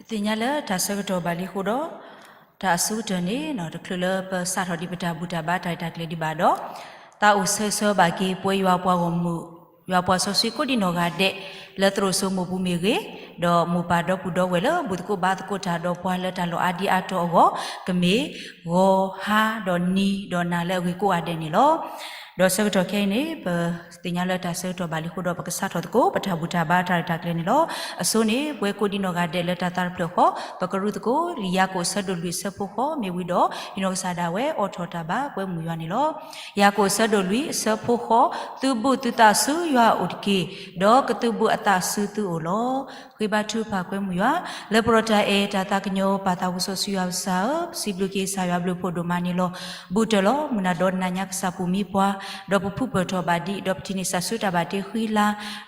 သ့ၣ်ညါလၢတၢ်ဆၢကတီၢ်ဘၣ်လံအဃိဒီး, တၢ်အဆိကတၢၢ်န့ၣ် တချုးလၢပစးထီၣ်ဒံးပတၢ်ဘူၣ်တၢ်ဘါတၢ်ရဲၣ်တၢ်ကျဲၤဒံးဘၣ်ဒီး, သးအိၣ်ဆၢဂ့ၤဆၢဝါဘၣ်က့ၤပဝဲယွၤပှၤဂီၢ်မုၢ်, ယွၤပှၤစီဆှံကိးဒံနီၢ်ဂၤဒဲး, လၢသရိာ်စိမိၢ်ပူၤမ့ၢ်ဂ့ၤ, ဒီးမိၢ်ပၢ်ဒီပုၢ်ဒီဝဲၢ်လၢဘူၣ်သကိးဘါသကိးတၢ်ဒီးပှၤလၢတၢ်လီၢ်အါဒံအါတီၤအဂီၢ်, ကမ့ၢ်ဂီၤ, ဟါ, ဒီးနံၤ, ဒီးနၤလၢအဂ့ၤကိးဂၤဒဲးန့ၣ်လီၤ. ဒီးဆၢကတီၢ်ခဲအံၤန့ၣ် ပသ့ၣ်ညါလၢတၢ်ဆၢကတီၢ်ဘၣ်လံအဃိဒီး ပကစးထီၣ်သကိး ပတၢ်ဘူၣ်တၢ်ဘါတၢ်ရဲၣ်တၢ်ကျဲၤန့ၣ်လီၤ. အဆိန့ၣ် ပဝဲကိးဒံနီၢ်ဂၤဒဲးလၢတၢ်သးတဖျၢၣ်ဃီ, ပကရူၢ်သကိး လံာ်ယၤကိာ်အဆၢဒိၣ်လွံၢ်အဆၢဖိဃိး မ့ၢ်ဝံၤဒီး ယနီၢ်ကစၢ်ဒၣ်ဝဲအိးထီၣ်တၢ်ဘါပှဲၤမုၢ်ယွၤန့ၣ်လီၤ. ယၤကိာ်အဆၢဒိၣ်လွံၢ်အဆၢဖိဃိး, သုဘူးသုသးဆူယွၤအအိၣ်တက့ၢ်, ဒီးကသုးဘူးအသးဆူသုအိၣ်လီၤ. ဃ့ဘါထုကဖၣ်ပှဲၤမုၢ်ယွၤ, လၢပရီတၢ်အဲၣ်တၢ်သးကညီၤပၢ်သးဝံစီဆှံယွၤပစၢ်ဧၢ, ပစံးဘျုးက့ၤကစၢ်ယွၤဘျုးဖှိၣ်ဒိၣ်မးန့ၣ်လီၤ. ဘူးတၢၢ်လီၤ မုၢ်နၤဒီနၤညါကစၢ်ပူၤမံပှၤ, ဒီးပဖုပၢၢ်ထီၣ်ဘၣ်ဒံး, ဒီးပထံၣ်န့ၢ်ဆၣ်ဆူတၢ်ဘၣ်တ့ဃံလ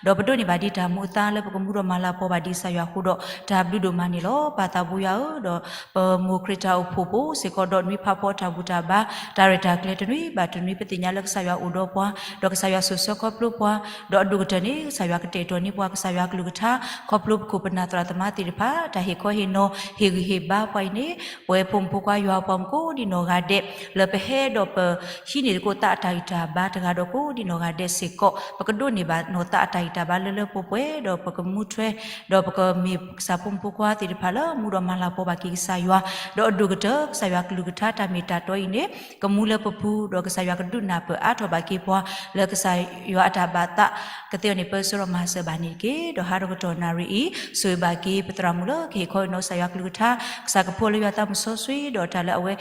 ၤ, ဒီးပဒိးန့ၢ်ဘၣ်ဒံးတၢ်မူအသါလၢပကမူဒီးမၤလၤကပီၤဘၣ်ဒံးကစၢ်ယွၤအဃိဒီး တၢ်ဘျုးဒိၣ်မးန့ၣ်လီၤ. ပၢ်သးဘိယွၤဧၢ, ဒီးပမိၢ်ခရံာ်တၢ်အိၣ်ဖှိၣ်ဖိစ့ၢ်ကီး ဒီးနွံဖးဖီတၢ်ဘူၣ်တၢ်ဘါ တၢ်ရဲၣ်တၢ်ကျဲၤတနွံဘၣ်တနွံ ပသ့ၣ်ညါလၢကစၢ်ယွၤအိၣ်ဒီးပှၤ, ဒီးကစၢ်ယွၤစိာ်ဆှၢခီဖျိပှၤ, ဒီးအဒိၣ်ကတၢၢ်န့ၣ် ကစၢ်ယွၤကတဲာ်ကတီၤန့ၢ်ပှၤ ကစၢ်ယွၤကလုၢ်ကထါ ခီဖျိပခိၣ်ပနၢ်သရၣ်သမါသ့ၣ်တဖၣ် တၢ်ဟ့ၣ်ခီဟ့ၣ်နီၤ ဟ့ၣ်ဂံၢ်ဟ့ၣ်ဘါပှၤအံၤန့ၣ်, ပဝဲဖိမုၣ်ဖိခွါယွၤပှၤမုၣ်ကိးဒံနီၢ်ဂၤဒဲး လၢပဟဲဒီးပဟံးန့ၢ်သကိးသးအတၢ်ဂံၢ်တၢ်ဘါတဂၤဒီးကိးဒံနီၢ်ဂၤဒဲးစ့ၢ်ကီး ပကဒိးန့ၢ်ဘၣ်နီၢ်သးအတၢ်ဂံၢ်တၢ်ဘါလၢလၢပှဲၤပှဲၤ ဒီးပကမူထွဲ ဒီးပကမ့ၢ်ကစၢ်ဖိမုၣ်ဖိခွါသ့ၣ်တဖၣ်လၢမူဒီးမၤလၤကပီၤဘၣ်က့ၤကစၢ်ယွၤ, ဒီးအဒိၣ်ကတၢၢ် ကစၢ်ယွၤကလုၢ်ကထါတၢ်မ့ၢ်တၢ်တီအံၤန့ၣ် ကမူလၢပပူၤ ဒီးကစၢ်ယွၤကဒုးနၢ်ပၢၢ်အါထီၣ်ဘၣ်က့ၤပှၤ လၢကစၢ်ယွၤအတၢ်ဘၣ်သး ကသ့အီၤန့ၣ် ပၢဆှၢဒီးမၤစၢၤဘၣ်န့ၣ်တက့ၢ်. ဒီးဟါဒီးကတီၢ်နၣ်ရံၣ်အံၤ ဆိၣ်ဂ့ၤဘၣ်က့ၤပသရၣ်မုၣ်လၢကဟ့ၣ်ခီဟ့ၣ်နီၤကစၢ်ယွၤကလုၢ်ကထါ, ကစၢ်ကဖှီလၢယွၤသးမုၢ်စီဆှံ ဒီးတၢ်လၢအဝဲ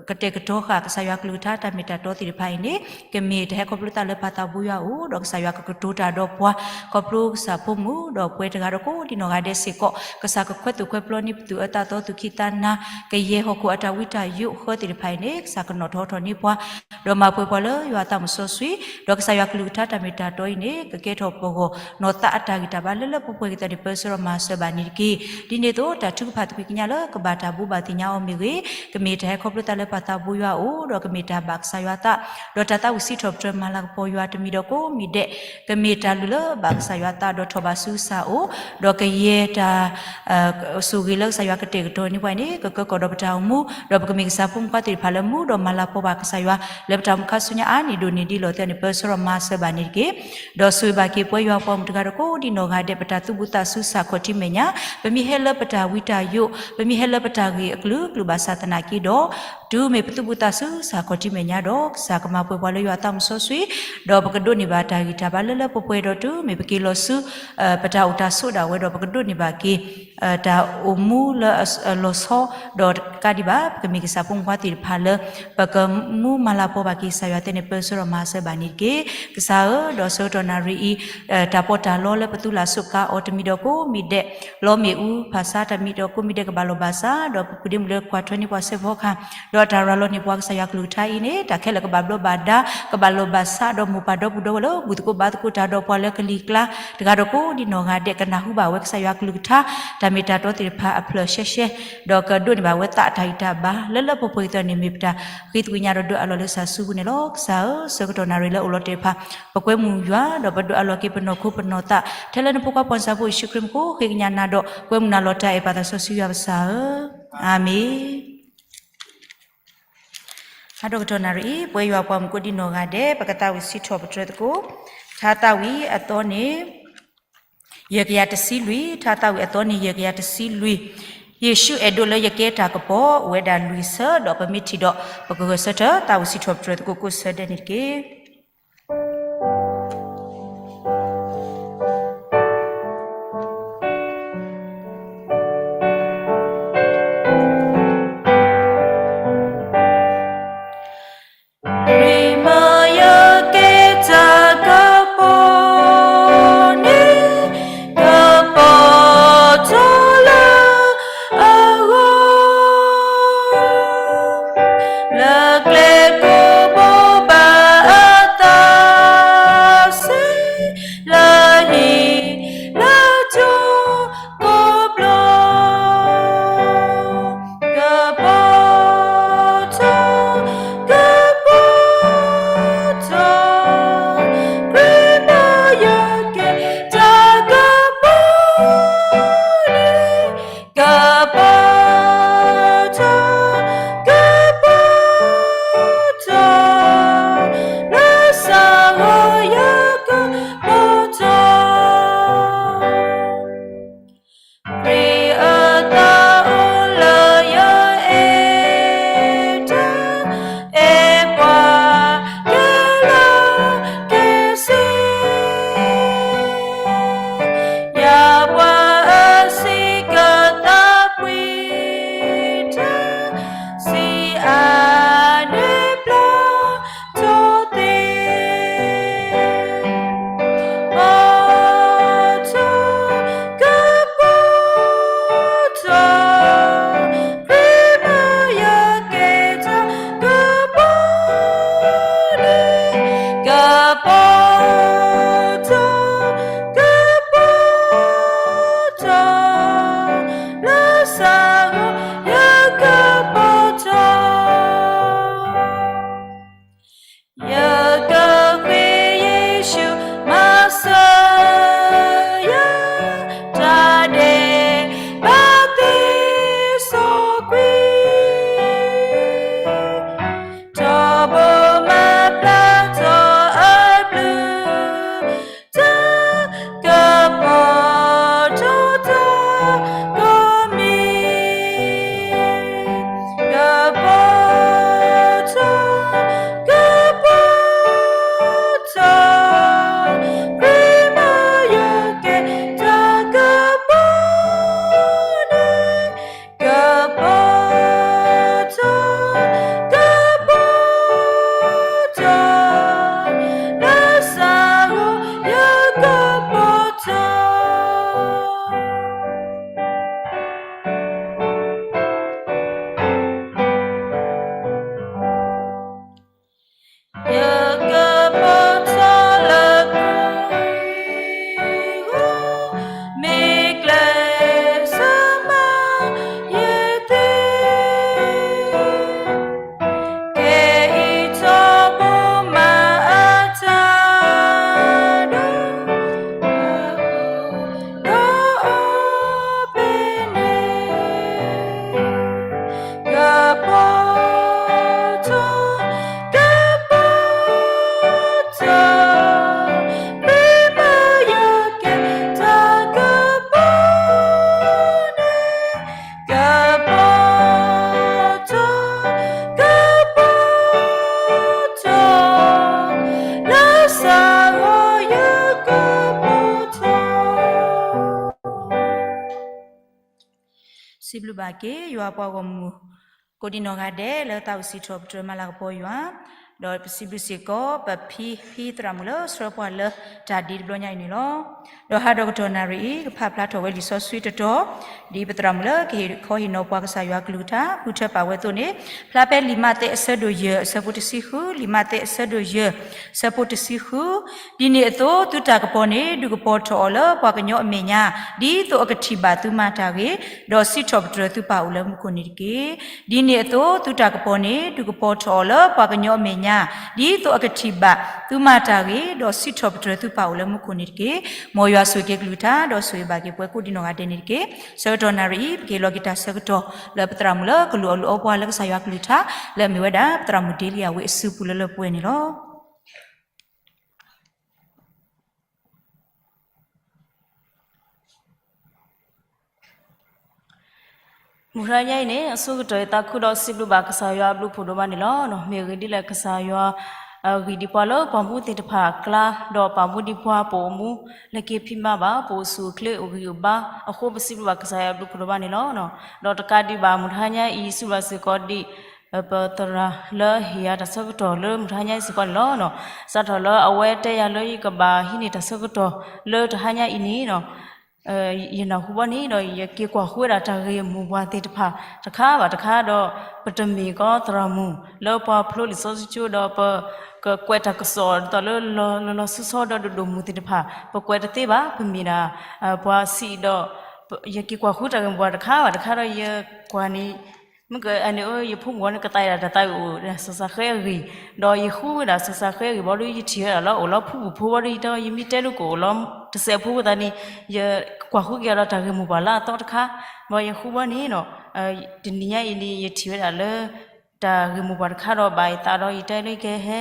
ကတဲာ်ကတီၤဃာ်ကစၢ်ယွၤကလုၢ်ကထါတၢ်မ့ၢ်တၢ်တီသ့ၣ်တဖၣ်အံၤန့ၣ် ကမ့ၢ်တၢ်ဟဲခီဖျိသးလၢပၢ်သးဘိယွၤအအိၣ် ဒီးကစၢ်ယွၤကကတိၤတၢ်ဒီးပှၤ ခီဖျိကစၢ်ဖိမုၣ် ဒီးပှၤတဂၤဒီးကိးဒံနီၢ်ဂၤဒဲးစ့ၢ်ကီး ကစၢ်ကခွဲးသူၣ်ခွဲးပျီန့ၢ်ပသူၣ်အၢသးသီသူၣ်ခံသးနၤ ကယဲၢ်ဟီၣ်ခိၣ်အတၢ်ဝံတၢ်ယိးဃၢသ့ၣ်တဖၣ်အံၤန့ၣ် ကစၢ်ကနီၣ်ထီၣ်ထီၣ်န့ၢ်ပှၤ ဒီးမၤပှဲၤပှၤလၢယွၤသးမုၢ်စီဆှံ ဒီးကစၢ်ယွၤကလုၢ်ကထါတၢ်မ့ၢ်တၢ်တီအံၤန့ၣ် ကကဲထီၣ်ပဂီၢ် နီၢ်သးအတၢ်ဂံၢ်တၢ်ဘါလၢလၢပှဲၤပှဲၤကသ့န့ၣ် ပၢဆှၢဒီးမၤစၢၤဘၣ်န့ၣ်တက့ၢ်. ဒ်န့ၣ်အသိး တၢ်ထုကဖၣ်သကွံာ်ကညးလၢကဘၣ်တၢ်ဘိးဘၣ်သ့ၣ်ညါအီၤမ့ၢ်ဂ့ၤ, ကမ့ၢ်တၢ်ဟဲခီဖျိသးလၢပၢ်သးဘိယွၤအအိၣ် ဒီးကမ့ၢ်တၢ်ဘၣ်ကစၢ်ယွၤသး ဒီးတၢ်သးဝံၣ်စံးထီၣ်ပတြၢၤမၤလၤကပီၤယွၤတမံၤဒီးကိးမံၤဒဲး ကမ့ၢ်တၢ်လုၢ်လၢဘၣ်ကစၢ်ယွၤသး ဒီးထီၣ်ဘးဆူကစၢ်အအိၣ် ဒီးကယဲၢ်တၢ် ဆိၣ်ဂ့ၤလၢကစၢ်ယွၤကတဲာ်ကတီၤန့ၢ်ပှၤအံၤန့ၣ် ကကၢကီၣ်ဒီးပတၢ်အိၣ်မူ ဒီးပကမ့ၢ်ကစၢ်ဖိမုၣ်ဖိခွါသ့ၣ်တဖၣ်လၢမူဒီးမၤလၤကပီၤဘၣ်ကစၢ်ယွၤ လၢပတၢ်အိၣ်မူခါဆူညါအါန့ၢ်ဒိၣ်န့ၢ်ဒံးလီၤ. သ့ၣ်န့ၣ် ပၢဆှၢဒီးမၤစၢၤဘၣ်န့ၣ်တက့ၢ်. ဒီးဆိၣ်ဂ့ၤဘၣ်က့ၤပဝဲယွၤပှၤမုၣ်တဂၤဒီးကိးဒံနီၢ်ဂၤဒဲး ပတၢ်သူၣ်ဘူးသးဆူကစၢ်ခီၣ်ထံးမဲာ်ညါ, ပမ့ၢ်ဟဲလၢပတၢ်ဝံတၢ်ယိး, ပမ့ၢ်ဟဲလၢပတၢ်ဂ့ၢ်အကလုာ်ကလုာ်ဘၣ်ဆၣ်သနာ်က့ဒီး တုၤမ့ၢ်ပသူၣ်ဘူးသးဆူကစၢ်ခီၣ်ထံးမဲာ်ညါဒီး ကစၢ်ကမၤပှဲၤပှၤလၢယွၤသးမုၢ်စီဆှံ ဒီးပကဒိးန့ၢ်ဘၣ်တၢ်ဂံၢ်တၢ်ဘါလၢလၢပှဲၤပှဲၤဒီးတုၤမ့ၢ်ပက့ၤလီၤဆူ ပတၢ်အိၣ်တၢ်ဆိးဒၣ်ဝဲဒီး ပကဒိးန့ၢ်ဘၣ်က့ၤ တၢ်အိၣ်မူလၢအလီၤဆီ ဒီးတကးဒံးဘၣ် ပကမ့ၢ်ကစၢ်ဖိမုၣ်ဖိခွါသ့ၣ်တဖၣ်လၢ ပကမူမၤလၤကပီၤဘၣ်က့ၤကစၢ်ယွၤသ့ၣ်န့ၣ် ပၢဆှၢဒီးမၤစၢၤဘၣ်န့ၣ်တက့ၢ်. ကစၢ်ဧၢ, ဒီးဆၢကတီၢ်နၣ်ရံၣ်အံၤ တၢ်ပီးတၢ်လီလၢပသူလၢ်စူးကါအီၤတမံၤဒီးကိးမံၤဒဲး လီမ့ၣ်အူဖးဆါတမံၤဒီးကိးမံၤဒဲး ကဘၣ်လိာ်ဘၣ်စး ဒီးပပုၢ်ဒ့မုၣ်လၢကွၢ်ထွဲန့ၢ်ပှၤစဲးဖီကဟၣ် ဒီးတၢ်ရၤလီၤန့ၢ်ပှၤကစၢ်ယွၤကလုၢ်ကထါအံၤန့ၣ် တၢ်ခဲလၢာ်ကဘၣ်ဘျီးဘၣ်ဒါ ကဘၣ်လိာ်ဘၣ်စး ဒီးမိၢ်ပၢ်ဒီပုၢ်ဒီဝဲၢ်လၢဘူၣ်သကိးဘါသကိးတၢ်ဒီးပှၤလၢကလံၤကျါ တဂၤဒီးကိးဒံနီၢ်ဂၤဒဲး ကနၢ်ဟူဘၣ်ဝဲကစၢ်ယွၤကလုၢ်ကထါ တၢ်မ့ၢ်တၢ်တီသ့ၣ်တဖၣ်အဖျၢၣ်ရှဲရှဲ ဒီးကဒိးန့ၢ်ဘၣ်ဝဲသးအတၢ်ဂံၢ်တၢ်ဘါ လၢလၢပှဲၤပှဲၤကသ့န့ၣ် မ့ၢ်ပတၢ်ဃ့သကွံာ်ညါဒီးဒုးအးလီၤလၢကစၢ်စုပူၤန့ၣ်လီၤ. ကစၢ်ဧၢ, ဆၢကတီၢ်နၣ်ရံၣ်လၢအိၣ်လီၤတဲာ်တဖၣ် ပကွဲမုာ်ယွၤ ဒီးပဒုးအးလီၤက့ၤပနီၢ်ခိပနီၢ်သး ထဲလၢနဖိခွါပှၤစၢ်ဖိယ့ၣ်ၡူးခရံာ်မူခိၣ် ဃ့ကညးနၤဒီး ကွဲမုာ်နၤလီၤတၢ်အဲၣ်ပၢ်သးစီဆှံယွၤပစၢ်ဧၢ, အၤမ့ၣ်. ဟါဒီကတီၢ်နၣ်ရံၣ်အံၤ ပဝဲယွၤပှၤမုၣ်ကိးဒံနီၢ်ဂၤဒဲး ပကသးဝံၣ်စံးထီၣ်ပတြၢၤသကိး ထါသးဝံၣ်အသီန့ၣ် ယဲၢ်ကယၤတဆံလွံၢ်, ထါသးဝံၣ်အသီန့ၣ် ယဲၢ်ကယၤတဆံလွံၢ်, ယ့ၣ်ၡူးအဲၣ်ဒိးလၢယကဲတၢ်ကပီၤ အိၣ်ဝဲဒၣ်လွံၢ်ဆၢ, ဒီးပမ့ၢ်ထံၣ်ဒီး ပကဂဲၤဆၢထၢၣ်သးဝံၣ်စံးထီၣ်ပတြၢၤသကိးကိးဆၢဒဲးန့ၣ်တက့ၢ်. စံးဘျုးဘၣ်က့ၤ ယွၤပှၤဂီၢ်မုၢ် ကိးဒံနီၢ်ဂၤဒဲး လၢသးအိၣ်စံးထီၣ်ပတြၢၤမၤလၤကပီၤယွၤ, ဒီးပစံးဘျုးစ့ၢ်ကီး ပဖံဖံသရၣ်မုၣ်လၢဆှၢပှၤလၢ တၢ်ဒ့တဘျီညါအံၤန့ၣ်လီၤ. ဒီးဟါဒီးကတီၢ်နၣ်ရံၣ်အံၤ ကဖးဖျါထီၣ်ဝဲလံာ်စီဆှံတတီၤ, ဒ်ပသရၣ်မုၣ်လၢကဟ့ၣ်ခီဟ့ၣ်နီၤပှၤကစၢ်ယွၤကလုၢ်ကထါ ဃုထၢပာ်ဝဲအသိးန့ၣ်, ဖျါဖဲလံာ်မးသဲအဆၢဒိၣ်ယဲၢ်အဆၢဖိတဆံဃု, လံာ်မးသဲအဆၢဒိၣ်ယဲၢ် အဆၢဖိတဆံဃု, ဒ်န့ၣ်အသိး သုတၢ်ကပီၤန့ၣ် ဒုးကပီၤထီၣ်အီၤလၢပှၤကညီအမဲာ်ညါ, ဒ်သိးအကထံၣ်ဘၣ်သုမၤတၢ်ဂ့ၤ, ဒီးစံးထီၣ်ပတြၢၤသုပၢ်အိၣ်လၢမူခိၣ်န့ၣ်တက့ၢ်. ဒ်န့ၣ်အသိး သုတၢ်ကပီၤန့ၣ် ဒုးကပီၤထီၣ်အီၤလၢပှၤကညီအမဲာ်ညါ, ဒ်သိးအကထံၣ်ဘၣ်သုမၤတၢ်ဂ့ၤ, ဒီးစံးထီၣ်ပတြၢၤသုပၢ်အိၣ်လၢမူခိၣ်န့ၣ်တက့ၢ်. မ်ယွၤဆိၣ်ဂ့ၤက့ၤကလုၢ်ကထါ ဒီးဆိၣ်ဂ့ၤဘၣ်က့ၤပှၤကိးဒံနီၢ်ဂၤဒဲးန့ၣ်တက့ၢ်. ဆၢကတီၢ်နၣ်ရံၣ်အံၤ ပကဟ့ၣ်လီၤက့ၤတၢ်ဆၢကတီၢ် လၢပသရၣ်မုၣ်လၢကလူၤအီၣ်လူၤအီပှၤလၢကစၢ်ယွၤကလုၢ်ကထါ လၢအမ့ၢ်ဝဲဒၣ်ပသရၣ်မုၣ်ဒ့လံယၤဝ့ၢ်အစုပူၤလၢလၢပှဲၤပှဲၤန့ၣ်လီၤ. မုၢ်တဟါညါအံၤန့ၣ် အဆိကတၢၢ်အံၤ သးခုဒီးစံးဘျုးဘၣ်ကစၢ်ယွၤအဘျုးဖှိၣ်ဒိၣ်မးန့ၣ်လီၤ. မ့ၢ်အဂ့ၢ်ဒ်လဲၣ် ကစၢ်ယွၤ ဂံၢ်ဒံးပှၤလၢပှၤမူသ့ၣ်တဖၣ်အကျါ, ဒီးပာ်မူဒံးပှၤပအိၣ်မူ လၢက့ၤဖံးမၤဘၣ် ပအိၣ်ဆူၣ်အိၣ်ချ့အိၣ်ဂံၢ်အိၣ်ဘါအဃိ ပစံးဘျုးဘၣ်ကစၢ်ယွၤအဘျုးဖှိၣ်ဒိၣ်မးန့ၣ်လီၤ. ဒီးတကးဒံးဘၣ် မုၢ်တဟါညါအံၤ စံးဘျုးစ့ၢ်ကီးဒံး ပသရၣ်လၢဟ့ၣ်ယၤတၢ်ဆၢကတီၢ်လၢမုၢ်တဟါညါအံၤစ့ၢ်ကီးန့ၣ်လီၤ. စးထီၣ်လၢအဝဲတဲယၤလၢယကဘၣ်ဟံးန့ၢ်တၢ်ဆၢကတီၢ်လၢတဟါညါအံၤန့ၣ် ယနၢ်ဟူဘီန့ၣ်ဒီး ယက့ၤကွၢ်ဃုဝဲဒၣ်တၢ်ဂ့ၢ်မိၢ်ပှၢ်သ့ၣ်တဖၣ်တခါဘၣ်တခါဒီး ပတမ့ၢ်ကီးသရၣ်မုၣ်လၢပှၤဖျိလံာ်စီဆှံကၠိဒီး ပကကွဲးတၢ်ကစီၣ်ဒ်သိးလၢ လီၤလီၤဆူစီဒီးဒိၣ်ဒိၣ်မုၢ်သ့ၣ်တဖၣ် ပကွဲးတသ့ဘၣ် ပမ့ၢ်ဒၣ် ပှၤဆံးဒီး ယက့ၤကွၢ်ဃုတၢ်ဂ့ၢ်မိၢ်ပှၢ်တခါဘၣ်တခါဒီး ယကွၢ်န့ၣ် မ့ၢ်ကန့ၣ် ယဖိမုၣ်ဂီၤန့ၣ် ကသးယဲဒၣ်တၢ်သးဝံၣ်အိၣ် စီၤစးဃဲအဂ့ၢ်, ဒီးယဃုဝဲဒၣ်စီၤစးဃဲအဂ့ၢ်ဘီဒီး ယထံၣ်ဝဲဒၣ်လၢအိၣ်လီၤဖုပူၤဖိဘီဒီး ယတဲ ယမ့ၢ်တဲဒုးကအိၣ်လီၤတစဲးဖိအဃိသတးန့ၣ် ယကွၢ်ဃုက့ၤအီၤဒီးတၢ်ဂ့ၢ်မိၢ်ပှၢ်လၢအသီတခါ, ဘီယဃုဘီန့ၣ် တနံၤညါအံၤန့ၣ် ယထံၣ်ဝဲဒၣ်လၢ တၢ်ဂ့ၢ်မိၢ်ပှၢ်တခါဒီးဘၣ်ယသးဒီး ယတဲလၢယကဟဲ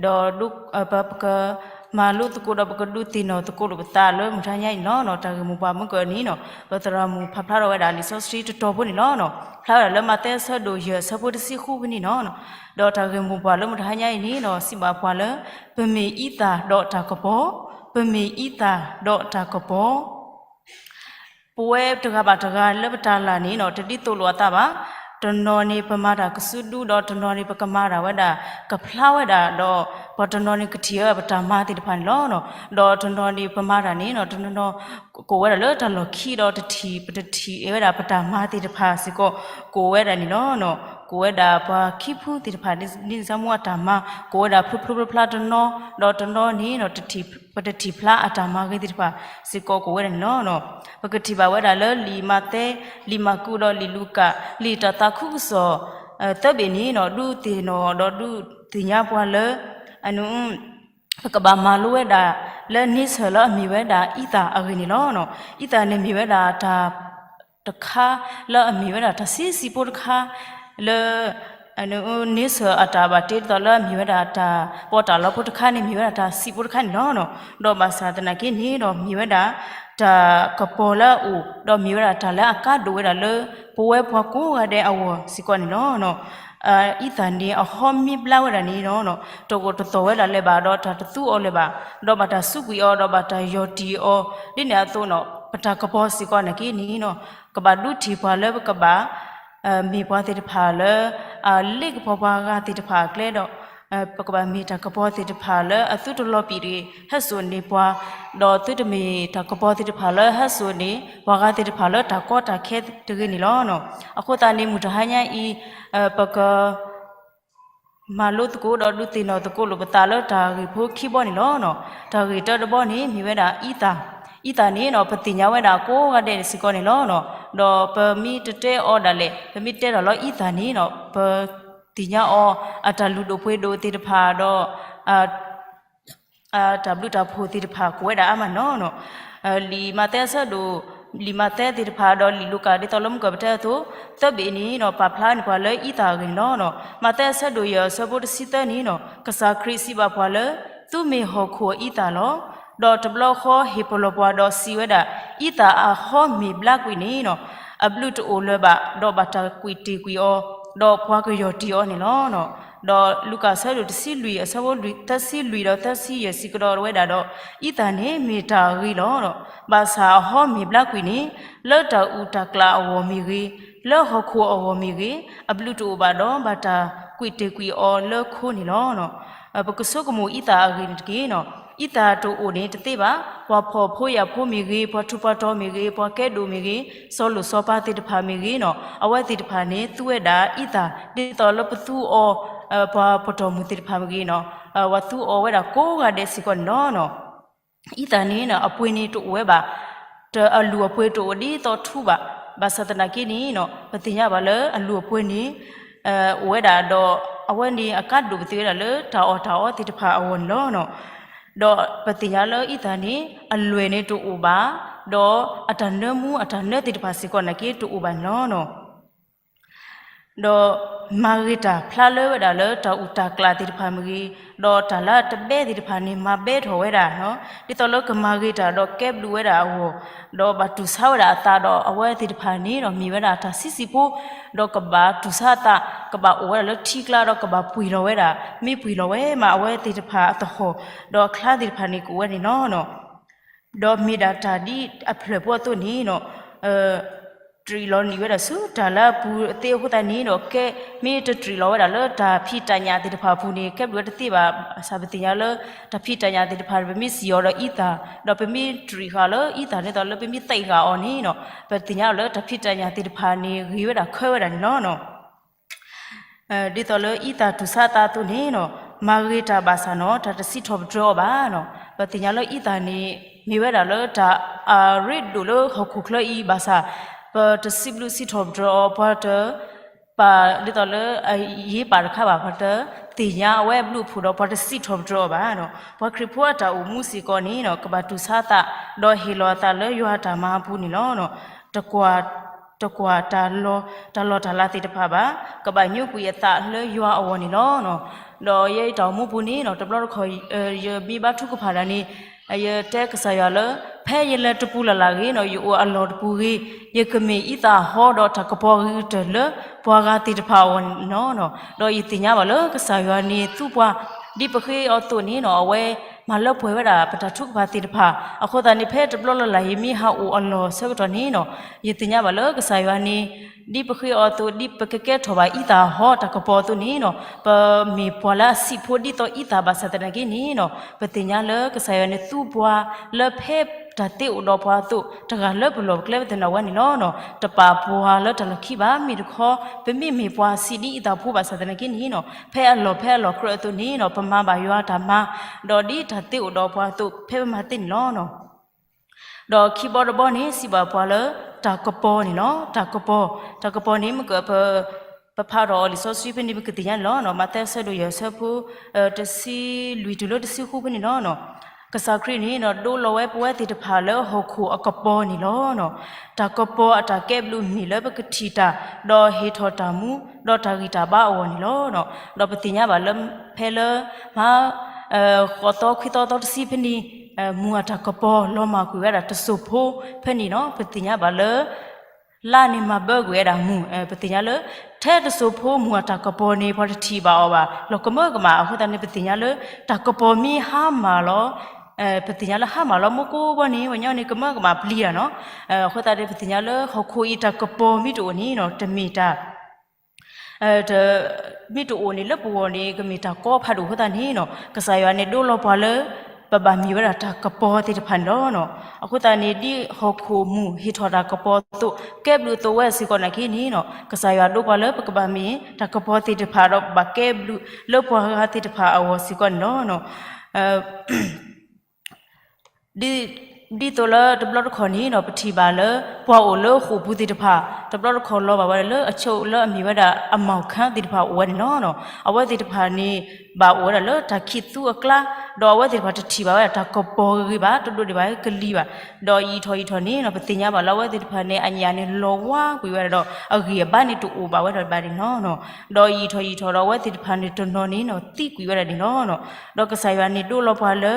ဒီး ပ ပကမၤလိသကိးဒီး ပကဒုးသ့ၣ်နီၣ်သကိးလိာ်ပသးလၢမုၢ်တဟါညါအံၤန့ၣ်လီၤ. တၢ်ဂ့ၢ်မိၢ်ပှၢ်မ့ၢ်ကန့ၣ် ပသရၣ်မုၣ်ဖးဖျါထီၣ်ဝဲဒၣ်လံာ်စီဆှံတတီၤဖိန့ၣ်လီၤ. ဖျါဝဲဒၣ်လၢမးသဲအဆၢဒိၣ်ယဲၢ်အဆၢဖိတဆံဃုဖဲန့ၣ်လီၤ. ဒီးတၢ်ဂ့ၢ်မိၢ်ပှၢ်လၢမုၢ်တဟါညါအံၤန့ၣ် စံးဘၣ်ပှၤလၢ ပမ့ၢ်အံသၣ်ဒီးတၢ်ကပီၤ, ပမ့ၢ်အံသၣ်ဒီးတၢ်ကပီၤ ပဝဲတဂၤဘၣ်တဂၤလၢပတၢ်လၢ်န့ၣ် တဒ်သိးလိာ်အသးဘၣ်. တနီၤန့ၣ် ပမၤတၢ်ကစုဒု ဒီးတနီၤန့ၣ် ပကမၤတၢ်ဝဲဒၣ် ကဖျါဝဲဒၣ် ဒီးပှၤတနီၤန့ၣ် ကထံၣ်ဝဲပတၢ်မၤသ့ၣ်တဖၣ်န့ၣ်လီၤ. ဒီးတနီၤန့ၣ် ပမၤတၢ်န့ၣ် တနီၤ ကအိၣ်ဝဲဒၣ်လၢတၢ်လီၢ်ခံဒီး တထံၣ် ပတထံၣ်ဝဲဒၣ်ပတၢ်မၤသ့ၣ်တဖၣ်စ့ၢ်ကီး ကအိၣ်ဝဲဒၣ်န့ၣ်လီၤ. ကအိၣ်ဝဲဒၣ်ပှၤခံဖုသ့ၣ်တဖၣ် ဒ်န့ၣ်စၢ်မူအတၢ်မၤ ကအိၣ်ဝဲဒၣ်ဖျိဖျိဖျါဖျါတနီၤ, ဒီးတနီၤန့ၣ် ပတထံၣ်ဖျါအတၢ်မၤဂ့ၤသ့ၣ်တဖၣ်စ့ၢ်ကီး ကအိၣ်ဝဲဒၣ်န့ၣ်လီၤ. ပကထံၣ်ဘၣ်ဝဲဒၣ်လၢလံာ်မးသဲ, လံာ်မၢ်ကူးဒီးလံာ်လူၤကၣ် လံာ်တၢ်သးခုကစီၣ် သၢဘ့ၣ်န့ၣ် ဒုးသ့ၣ်နီၣ်ဒီးဒုးသ့ၣ်ညါပှၤလၢ ပကဘၣ်မၤလိဝဲဒၣ် လၢန့ဆၢၣ်လၢအမ့ၢ်ဝဲဒၣ်အံသၣ်အဂ့ၢ်န့ၣ်လီၤ. အံသၣ်န့ၣ်မ့ၢ်ဝဲဒၣ်တၢ်တခါ လၢအမ့ၢ်ဝဲဒၣ်တၢ်ဆံးဆံးဖိတခါ လၢ န့ဆၢၣ်အတၢ်ဘၣ်တ့ဒ်သိးလၢအမ့ၢ်ဝဲဒၣ်တၢ်ပီးတၢ်လီဖိတခါန့ၣ် မ့ၢ်ဝဲဒၣ်တၢ်ဆံးဖိတခါန့ၣ်လီၤ. ဒီးဘၣ်ဆၣ်သနာ်က့န့ၣ်ဒီး မ့ၢ်ဝဲဒၣ် တၢ်ကပီၤလၢအအိၣ် ဒီးမ့ၢ်ဝဲဒၣ်တၢ်လၢအကါဒိၣ်ဝဲဒၣ်လၢ ပဝဲပှၤကိးဂၤဒဲးအဂီၢ်စ့ၢ်ကီးန့ၣ်လီၤ. အံသၣ်န့ၣ် အဟီမ့ၢ်ဘျါဝဲဒၣ်န့ၣ်ဒီး တအိၣ်တသီၣ်ဝဲဒၣ်လၢၤဘၣ် ဒီးတၢ်တသူအီၤလၢၤဘၣ်, ဒီးဘၣ်တၢ်စူးကွံာ်အီၤ ဒီးဘၣ်တၢ်ယီၢ်တံၢ်အီၤ ဒ်န့ၣ်အသိးန့ၣ် ပတၢ်ကပီၤစ့ၢ်ကီးနာ်က့န့ၣ်ဒီး ကဘၣ်ဒုးထံၣ်ပှၤလၢပကဘၣ် မ့ၢ်ပှၤသ့ၣ်တဖၣ်လၢ အလ့ၣ်ကပီၤပှၤဂၤသ့ၣ်တဖၣ်အကျဲဒီး ပကဘၣ်မ့ၢ်တၢ်ကပီၤသ့ၣ်တဖၣ်လၢအသုတလီၤပံာ်တဂ့ၤ ဟဲစိာ်န့ၢ်ပှၤ, ဒီးသုတမ့ၢ်တၢ်ကပီၤသ့ၣ်တဖၣ်လၢဟဲစိာ်န့ၢ် ပှၤဂၤသ့ၣ်တဖၣ်လၢတၢ်ကီတၢ်ခဲတဂ့ၤန့ၣ်လီၤ. အဃိသတးန့ၣ် မုၢ်တဟါညါအံၤ ပက မၤလိသကိးဒီးဒုးသ့ၣ်နီၣ်သကိးလိာ်ပသးလၢတၢ်ဂ့ၢ်ဖိခံဘီန့ၣ်လီၤ. တၢ်ဂ့ၢ်တၢတဘီန့ၣ် မ့ၢ်ဝဲဒၣ်အံသၣ်, အံသၣ်န့ၣ်ဒီး ပသ့ၣ်ညါဝဲဒၣ်ကိးဂၤဒဲးစ့ၢ်ကီးန့ၣ်လီၤ. ဒီးပမ့ၢ်တတဲအီၤဒၣ်လဲာ် ပမ့ၢ်တဲတၢ်လၢအံသၣ်န့ၣ်ဒီး ပသ့ၣ်ညါအီၤ အတၢ်လုၢ်ဒိၣ်ပှ့ၤဒိၣ်သ့ၣ်တဖၣ်ဒီး တၢ်ဘျုးတၢ်ဖှိၣ်သ့ၣ်တဖၣ်ကအိၣ်ဝဲဒၣ်အါမးန့ၣ်လီၤ. လံာ်မးသဲအဆၢဒိၣ်, လံာ်မးသဲသ့ၣ်တဖၣ်ဒီးလံာ်လူၤကၣ် ဒ်သိးလၢမုၢ်ကၢၢ်ပတဲအသိး သၢဘ့ၣ်န့ၣ်ဒီး ပာ်ဖျါန့ၢ်ပှၤလၢအံသၣ်အဂ့ၢ်န့ၣ်လီၤ. မးသဲအဆၢဒိၣ်ယဲၢ်အဆၢဖိတဆံသၢန့ၣ်ဒီး ကစၢ်ခရံာ်စံးဘၣ်ပှၤလၢ သုမ့ၢ်ဟီၣ်ခိၣ်အံသၣ်လီၤ. ဒီးတဘျီဃီဟ့ၣ်ပလီၢ်ပှၤဒီးစံးဝဲဒၣ်, အံသၣ်အဟီမ့ၢ်ဘျါကွံာ်န့ၣ်ဒီး အဘျုးတအိၣ်လၢၤဘၣ်, ဒီးဘၣ်တၢ်ကွံာ်တ့ၢ်ကွံာ်အီၤ, ဒီးပှၤကယီၢ်တံၢ်အီၤန့ၣ်လီၤ. ဒီးလူၤကၣ်အဆၢဒိၣ်တဆံလွံၢ် အဆၢဖိသၢဆံလွံၢ်ဒီးသၢဆံယဲၢ် စံးကဒီးဝဲဒၣ်ဒီး, အံသၣ်န့ၣ်မ့ၢ်တၢ်အဂ့ၤလီၤ. ဘၣ်ဆၣ်အဟီမ့ၢ်ဘျါကွံာ်န့ၣ်, လၢတၢ်အုၣ်တၢ်ကျၢၤအဂီၢ်မ့ၢ်ဂ့ၤ, လၢဟီၣ်ခိၣ်အဂီၢ်မ့ၢ်ဂ့ၤ, အဘျုးတအိၣ်ဘၣ်ဒီး ဘၣ်တၢ်ကွံာ်တ့ၢ်ကွံာ်အီၤလၢခိန့ၣ်လီၤ. ပကဆိကမိၣ်အံသၣ်အဂ့ၢ်န့ၣ်တက့ၢ်. အံသၣ်တအိၣ်န့ၣ်တသ့ဘၣ်. ပှၤဖှီၣ်ဖိယာ်ဖိမ့ၢ်ဂ့ၤ, ပှၤထူးပှၤတီၤမ့ၢ်ဂ့ၤ, ပှၤကဲဒိၣ်မ့ၢ်ဂ့ၤ, စီၤလိၣ်စီၤပၤသ့ၣ်တဖၣ်မ့ၢ်ဂ့ၤန့ၣ်, အဝဲသ့ၣ်တဖၣ်န့ၣ် သူဝဲဒၣ်အံသၣ် ဒ်သိးလၢပသူအီၤ, ပှၤပတီၢ်မုၢ်သ့ၣ်တဖၣ်မ့ၢ်ဂ့ၤန့ၣ်, ပှၤသူအီၤဝဲဒၣ်ကိးဂၤဒဲးစ့ၢ်ကီးန့ၣ်လီၤ. အံသၣ်န့ၣ် အပှ့ၤန့ၣ်တအိၣ်ဝဲဘၣ်, အလုၢ်အပှ့ၤတအိၣ်ဒ်သိးထူဘၣ်. ဘၣ်ဆၣ်သနာ်က့န့ၣ် ပသ့ၣ်ညါဘၣ်လၢအလုၢ်အပှ့ၤန့ၣ် အိၣ်ဝဲဒၣ်ဒီး အဝဲန့ၣ်အကါဒိၣ်ပသ့ၣ်ဝဲဒၣ်လၢတၢ်အီၣ်တၢ်အီသ့ၣ်တဖၣ်အဂီၢ်န့ၣ်လီၤ. ဒီးပသ့ၣ်ညါလၢအံသၣ်န့ၣ် အလွဲၢ်န့ၣ်တအိၣ်ဘၣ်, ဒီးအတၢ်နၢမူအတၢ်နၢသ့ၣ်တဖၣ်စ့ၢ်ကီးနာ်က့တအိၣ်ဘၣ်န့ၣ်လီၤ. ဒီးမၤဂ့ၤတၢ်ဖျါလၢဝဲဒၣ်လၢတၢ်အုၣ်တၢ်ကျၢၤသ့ၣ်တဖၣ်မ့ၢ်ဂ့ၤ, ဒီးတၢ်လၢအတဘဲသ့ၣ်တဖၣ်န့ၣ် မၤဘဲထီၣ်ဝဲဒၣ်, ဒ်သိးလၢကမၤဂ့ၤတၢ်ဒီးကဲဘျုးဝဲဒၣ်အဂီၢ်, ဒီးဘၣ်တူၢ်ဆါဝဲဒၣ်အသးဒီးအဝဲသ့ၣ်တဖၣ်န့ၣ်ဒီးမ့ၢ်ဝဲဒၣ်တၢ်ဆံးဆံးဖိ, ဒီးကဘၣ်တူၢ်ဆါအသး, ကဘၣ်အိၣ်ဝဲဒၣ်လၢထံကျါဒီးကဘၣ်ပှ့ၤလီၤဝဲဒၣ်, မ့ၢ်ပှ့ၤလီၤဝဲမးအဝဲသ့ၣ်တဖၣ်အသဟီၣ်, ဒီးအချါသ့ၣ်တဖၣ်န့ၣ် ကအိၣ်ဝဲန့ၣ်လီၤ. ဒီးမ့ၢ်ဒၣ်တၢ်ဒ်အဖျၢၣ်ဖိအသိးန့ၣ်, တြံးလီၤနံၣ်ဝဲဒၣ်ဆူတၢ်လၢအပူၤအသ့အဃိသတးန့ၣ်ဒီး ကဲမ့ၢ်တတြံးလီၤဝဲဒၣ်လၢတၢ်ဖံးတၢ်ညၣ်သ့ၣ်တဖၣ်အပူၤန့ၣ် ကဲဘျုးဝဲတသ့ဘၣ်. ဘၣ်ဆၣ်ပသ့ၣ်ညါလၢ တၢ်ဖံးတၢ်ညၣ်သ့ၣ်တဖၣ် ပမ့ၢ်စံၣ်အီၤဒီးအံသၣ်, ဒီးပမ့ၢ်တြံးဃာ်လၢအံသၣ်န့ၣ်ဒီးလၢပမ့ၢ်သဲးဃာ်အီၤန့ၣ်, ပသ့ၣ်ညါလၢတၢ်ဖံးတၢ်ညၣ်သ့ၣ်တဖၣ်န့ၣ် ဂ့ၤဝဲဒၣ်ခဲဝဲဒၣ်န့ၣ်လီၤ. ဒ်သိးလၢအံသၣ်တူၢ်ဆါအသးအသိးန့ၣ်, မၤဂ့ၤတၢ်ဘၣ်ဆၣ်န့ၣ် တၢ်တစံးထီၣ်ပတြၢၤအီၤဘၣ်. ပသ့ၣ်ညါလၢအံသၣ်န့ၣ် မ့ၢ်ဝဲဒၣ်လၢတၢ်အရ့ဒိၣ်လၢဟီၣ်ခိၣ်ချၢအံၤဘၣ်ဆၣ်, ပတစံးဘျုးစံးထီၣ်ပတြၢၤအီၤ, ပှၤတ ပာ်ဒ်သိးလၢအယ့ပာ်တခါဘၣ်, ပှၤတသ့ၣ်ညါအဝဲအဘျုးအဖှိၣ်ဒီးပှၤတစံးထီၣ်ပတြၢၤအီၤဘၣ်. ပှၤခရံာ်ဖိအတၢ်အိၣ်မူစ့ၢ်ကီးန့ၣ် ကဘၣ်တူၢ်ဆါအသး, ဒီးဟ့ၣ်လီၤအသးလၢယွၤအတၢ်မၤအပူၤန့ၣ်လီၤ. တကွၢ်တၢ်လီၢ်တၢ်လီၢ်တၢ်လၤသ့ၣ်တဖၣ်ဘၣ်, ကဘၣ်ညိကွံာ်အသးလၢယွၤအဂီၢ်န့ၣ်လီၤ. ဒီးယဲအတၢ်အိၣ်မူပူၤန့ၣ် တဘျီတခီၣ် ယမ့ၢ်ဘါထုကဖၣ်တၢ်န့ၣ် ယတဲကစၢ်ယွၤလၢ ဖဲယလဲၤတပူၤလၢ်လၢ်ဂ့ၤန့ၣ်, ယအိၣ်အလီၢ်တပူၤဂ့ၤ, ယကမ့ၢ်အံသၣ်ဟီဒီးတၢ်ကပီၤဂ့ၤကတၢၢ်လၢပှၤဂၤသ့ၣ်တဖၣ်အဂီၢ်န့ၣ်လီၤ. ဒီးယသ့ၣ်ညါဘၣ်လၢကစၢ်ယွၤန့ၣ်သူပှၤ, ဒ်ပဃ့အီၤအသိးန့ၣ် အဝဲမၤလၢပှဲၤဝဲဒၣ်ပတၢ်ထုကဖၣ်သ့ၣ်တဖၣ်. အဃိသတးန့ၣ် ဖဲတဘျီလၢ်လၢ် ယမ့ၢ်ဟးအိၣ်အလီၢ်ဆၢကတီၢ်န့ၣ် ယသ့ၣ်ညါဘၣ်လၢကစၢ်ယွၤန့ၣ် ဒ်ပဃ့အီၤအသိး ဒ်ပကကဲထီၣ်ဘၣ်အံသၣ်ဟီတၢ်ကပီၤအသိးန့ၣ် ပမ့ၢ်ပှၤလၢအဆံးဖိဒ်သိးအံသၣ်ဘၣ်ဆၣ်သနာ်က့န့ၣ် ပသ့ၣ်ညါလၢကစၢ်ယွၤန့ၣ်သူပှၤလၢဖဲတၢ်သ့အိၣ်ဒီးပှၤအသိး တဂၤလၢပလီၢ်ပကျဲပသနၢ်ဝဲန့ၣ်လီၤ. တပာ်ပှၤလၢတၢ်လီၢ်ခံဘၣ်. မ့ၢ်တခီ ပမ့ၢ်မ့ၢ်ပှၤဆံးဒ်အံသၣ်ဖိဘၣ်ဆၣ်သနာ်က့န့ၣ် ဖဲအလီၢ်ဖဲအလီၢ်ကြၢးအသိးန့ၣ် ပမၤဘၣ်ယွၤတၢ်မၤ, ဒီးဒ်တၢ်သ့အိၣ်ဒီးပှၤအသိး ဖဲပမၤသ့န့ၣ်လီၤ. ဒီးခံဘီတဘီန့ၣ် စံးဘၣ်ပှၤလၢ တၢ်ကပီၤန့ၣ်လီၤ. တၢ်ကပီၤ, တၢ်ကပီၤန့ၣ် မ့ၢ်ကပ ပဖးထီၣ်အီၤလံာ်စီဆှံဖဲန့ၣ် ပကသ့ၣ်ညါန့ၣ်လီၤ. မးသဲအဆၢဒိၣ်ယဲၢ်အဆၢဖိ တဆံလွံၢ်တုၤလၢတဆံဃုဖဲန့ၣ်လီၤ. ကစၢ်ခရံာ်န့ၣ် ဒိလီၤဝဲပဝဲသ့ၣ်တဖၣ်လၢဟီၣ်ခိၣ်အကပီၤန့ၣ်လီၤ. တၢ်ကပီၤအတၢ်ကဲဘျုးမ့ၢ်လၢပကထံၣ်တၢ် ဒီးဟ့ၣ်ထီၣ်တၢ်မူ ဒီးတၢ်ဂံၢ်တၢ်ဘါအဂီၢ်န့ၣ်လီၤ. ဒီးပသ့ၣ်ညါဘၣ်လၢ ဖဲလၢ မး ဃိးသီခွံသီသီတဆံဖဲန့ၣ် မူၤအတၢ်ကပီၤလီၤမၢ်ကွံာ်ဝဲဒၣ်တစိၢ်ဖိဖဲန့ၣ်လီၤ. ပသ့ၣ်ညါဘၣ်လၢ လါန့ၣ်မၤဘၢကွံာ်ဝဲဒၣ်မူၤ, ပသ့ၣ်ညါလၢ ထဲတစိၢ်ဖိမူၤအတၢ်ကပီၤန့ၣ် ပှၤတထံၣ်ဘၣ်အီၤဘၣ် လီၤကမၢကမၣ်. အဃိသတးန့ၣ် ပသ့ၣ်ညါလၢ တၢ်ကပီၤမ့ၢ်ဟါမၢ်လီၤ ပသ့ၣ်ညါလၢဟါမၢ်လီၤ မူကိးဘီန့ၣ် ပှၤကညီန့ၣ် ကမၢကမၣ်ပျံၤတၢ်နီၤ. အဃိသတးန့ၣ် ပသ့ၣ်ညါလၢဟီၣ်ခိၣ်အံၤတၢ်ကပီၤမ့ၢ်တအိၣ်န့ၣ်နီၤ တမ့ၢ်တၢ် မ့ၢ်တအိၣ်န့ၣ်လၢပဂီၢ်န့ၣ် ကမ့ၢ်တၢ်ကီဖးဒိၣ်အဃိသတးန့ၣ်နီၤ ကစၢ်ယွၤန့ၣ်ဒိလီၤပှၤလၢ ပဘၣ်မ့ၢ်ဝဲဒၣ်တၢ်ကပီၤသ့ၣ်တဖၣ်န့ၣ်လီၤ. အဃိသတးန့ၣ် ဒ်ဟီၣ်ခိၣ်မူၤဟ့ၣ်ထီၣ်တၢ်ကပီၤအသိး ကဲဘျုးအသိးဝဲစ့ၢ်ကီးနာ်က့န့ၣ်နီၤ ကစၢ်ယွၤဒိပှၤလၢပကဘၣ်မ့ၢ်တၢ်ကပီၤသ့ၣ်တဖၣ်ဒီး ပဘၣ်ကဲဘျုးလၢပှၤဂၤသ့ၣ်တဖၣ်အဂီၢ်စ့ၢ်ကီးန့ၣ်လီၤ. ဒ်သိးလၢတဘျီတခီၣ်န့ၣ်နီၤ ပထံၣ်ဘၣ်လၢ ပှၤအိၣ်လၢဃိာ်ပူၤသ့ၣ်တဖၣ် တဘျီတခီၣ်လီၤဘၣ်ဝဲဒၣ်လၢအဆိလၢအမ့ၢ်ဝဲဒၣ်အမီၢ်ခၢၣ်သ့ၣ်တဖၣ်အိၣ်ဝဲန့ၣ်လီၤ. အဝဲသ့ၣ်တဖၣ်န့ၣ် ဘၣ်အိၣ်ဝဲဒၣ်လၢတၢ်ခံးသူအကျါ ဒီးအဝဲသ့ၣ်တဖၣ်တထံၣ်ဘၣ်ဝဲဒၣ်တၢ်ကပီၤဂ့ၤဂ့ၤဘၣ် တဒိးန့ၢ်ဘၣ်ကလံၤဘၣ်. ဒီးယံာ်ထီၣ်ယံာ်ထီၣ်န့ၣ်နီၤ ပသ့ၣ်ညါဘၣ်လၢအဝဲသ့ၣ်တဖၣ်န့ၣ် အညၣ်န့ၣ်လီၤဝါကွံာ်ဝဲဒၣ်ဒီး အဂံၢ်အဘါန့ၣ်တအိၣ်ဘၣ်ဝဲဒၣ်ဘၣ်န့ၣ်လီၤ. ဒီးယံာ်ထီၣ်ယံာ်ထီၣ်ဒီးအဝဲသ့ၣ်တဖၣ်န့ၣ်တနီၤန့ၣ်နီၤ သံကွံာ်ဝဲဒၣ်န့ၣ်လီၤ. ဒီးကစၢ်ယွၤန့ၣ်ဒိလီၤပှၤလၢ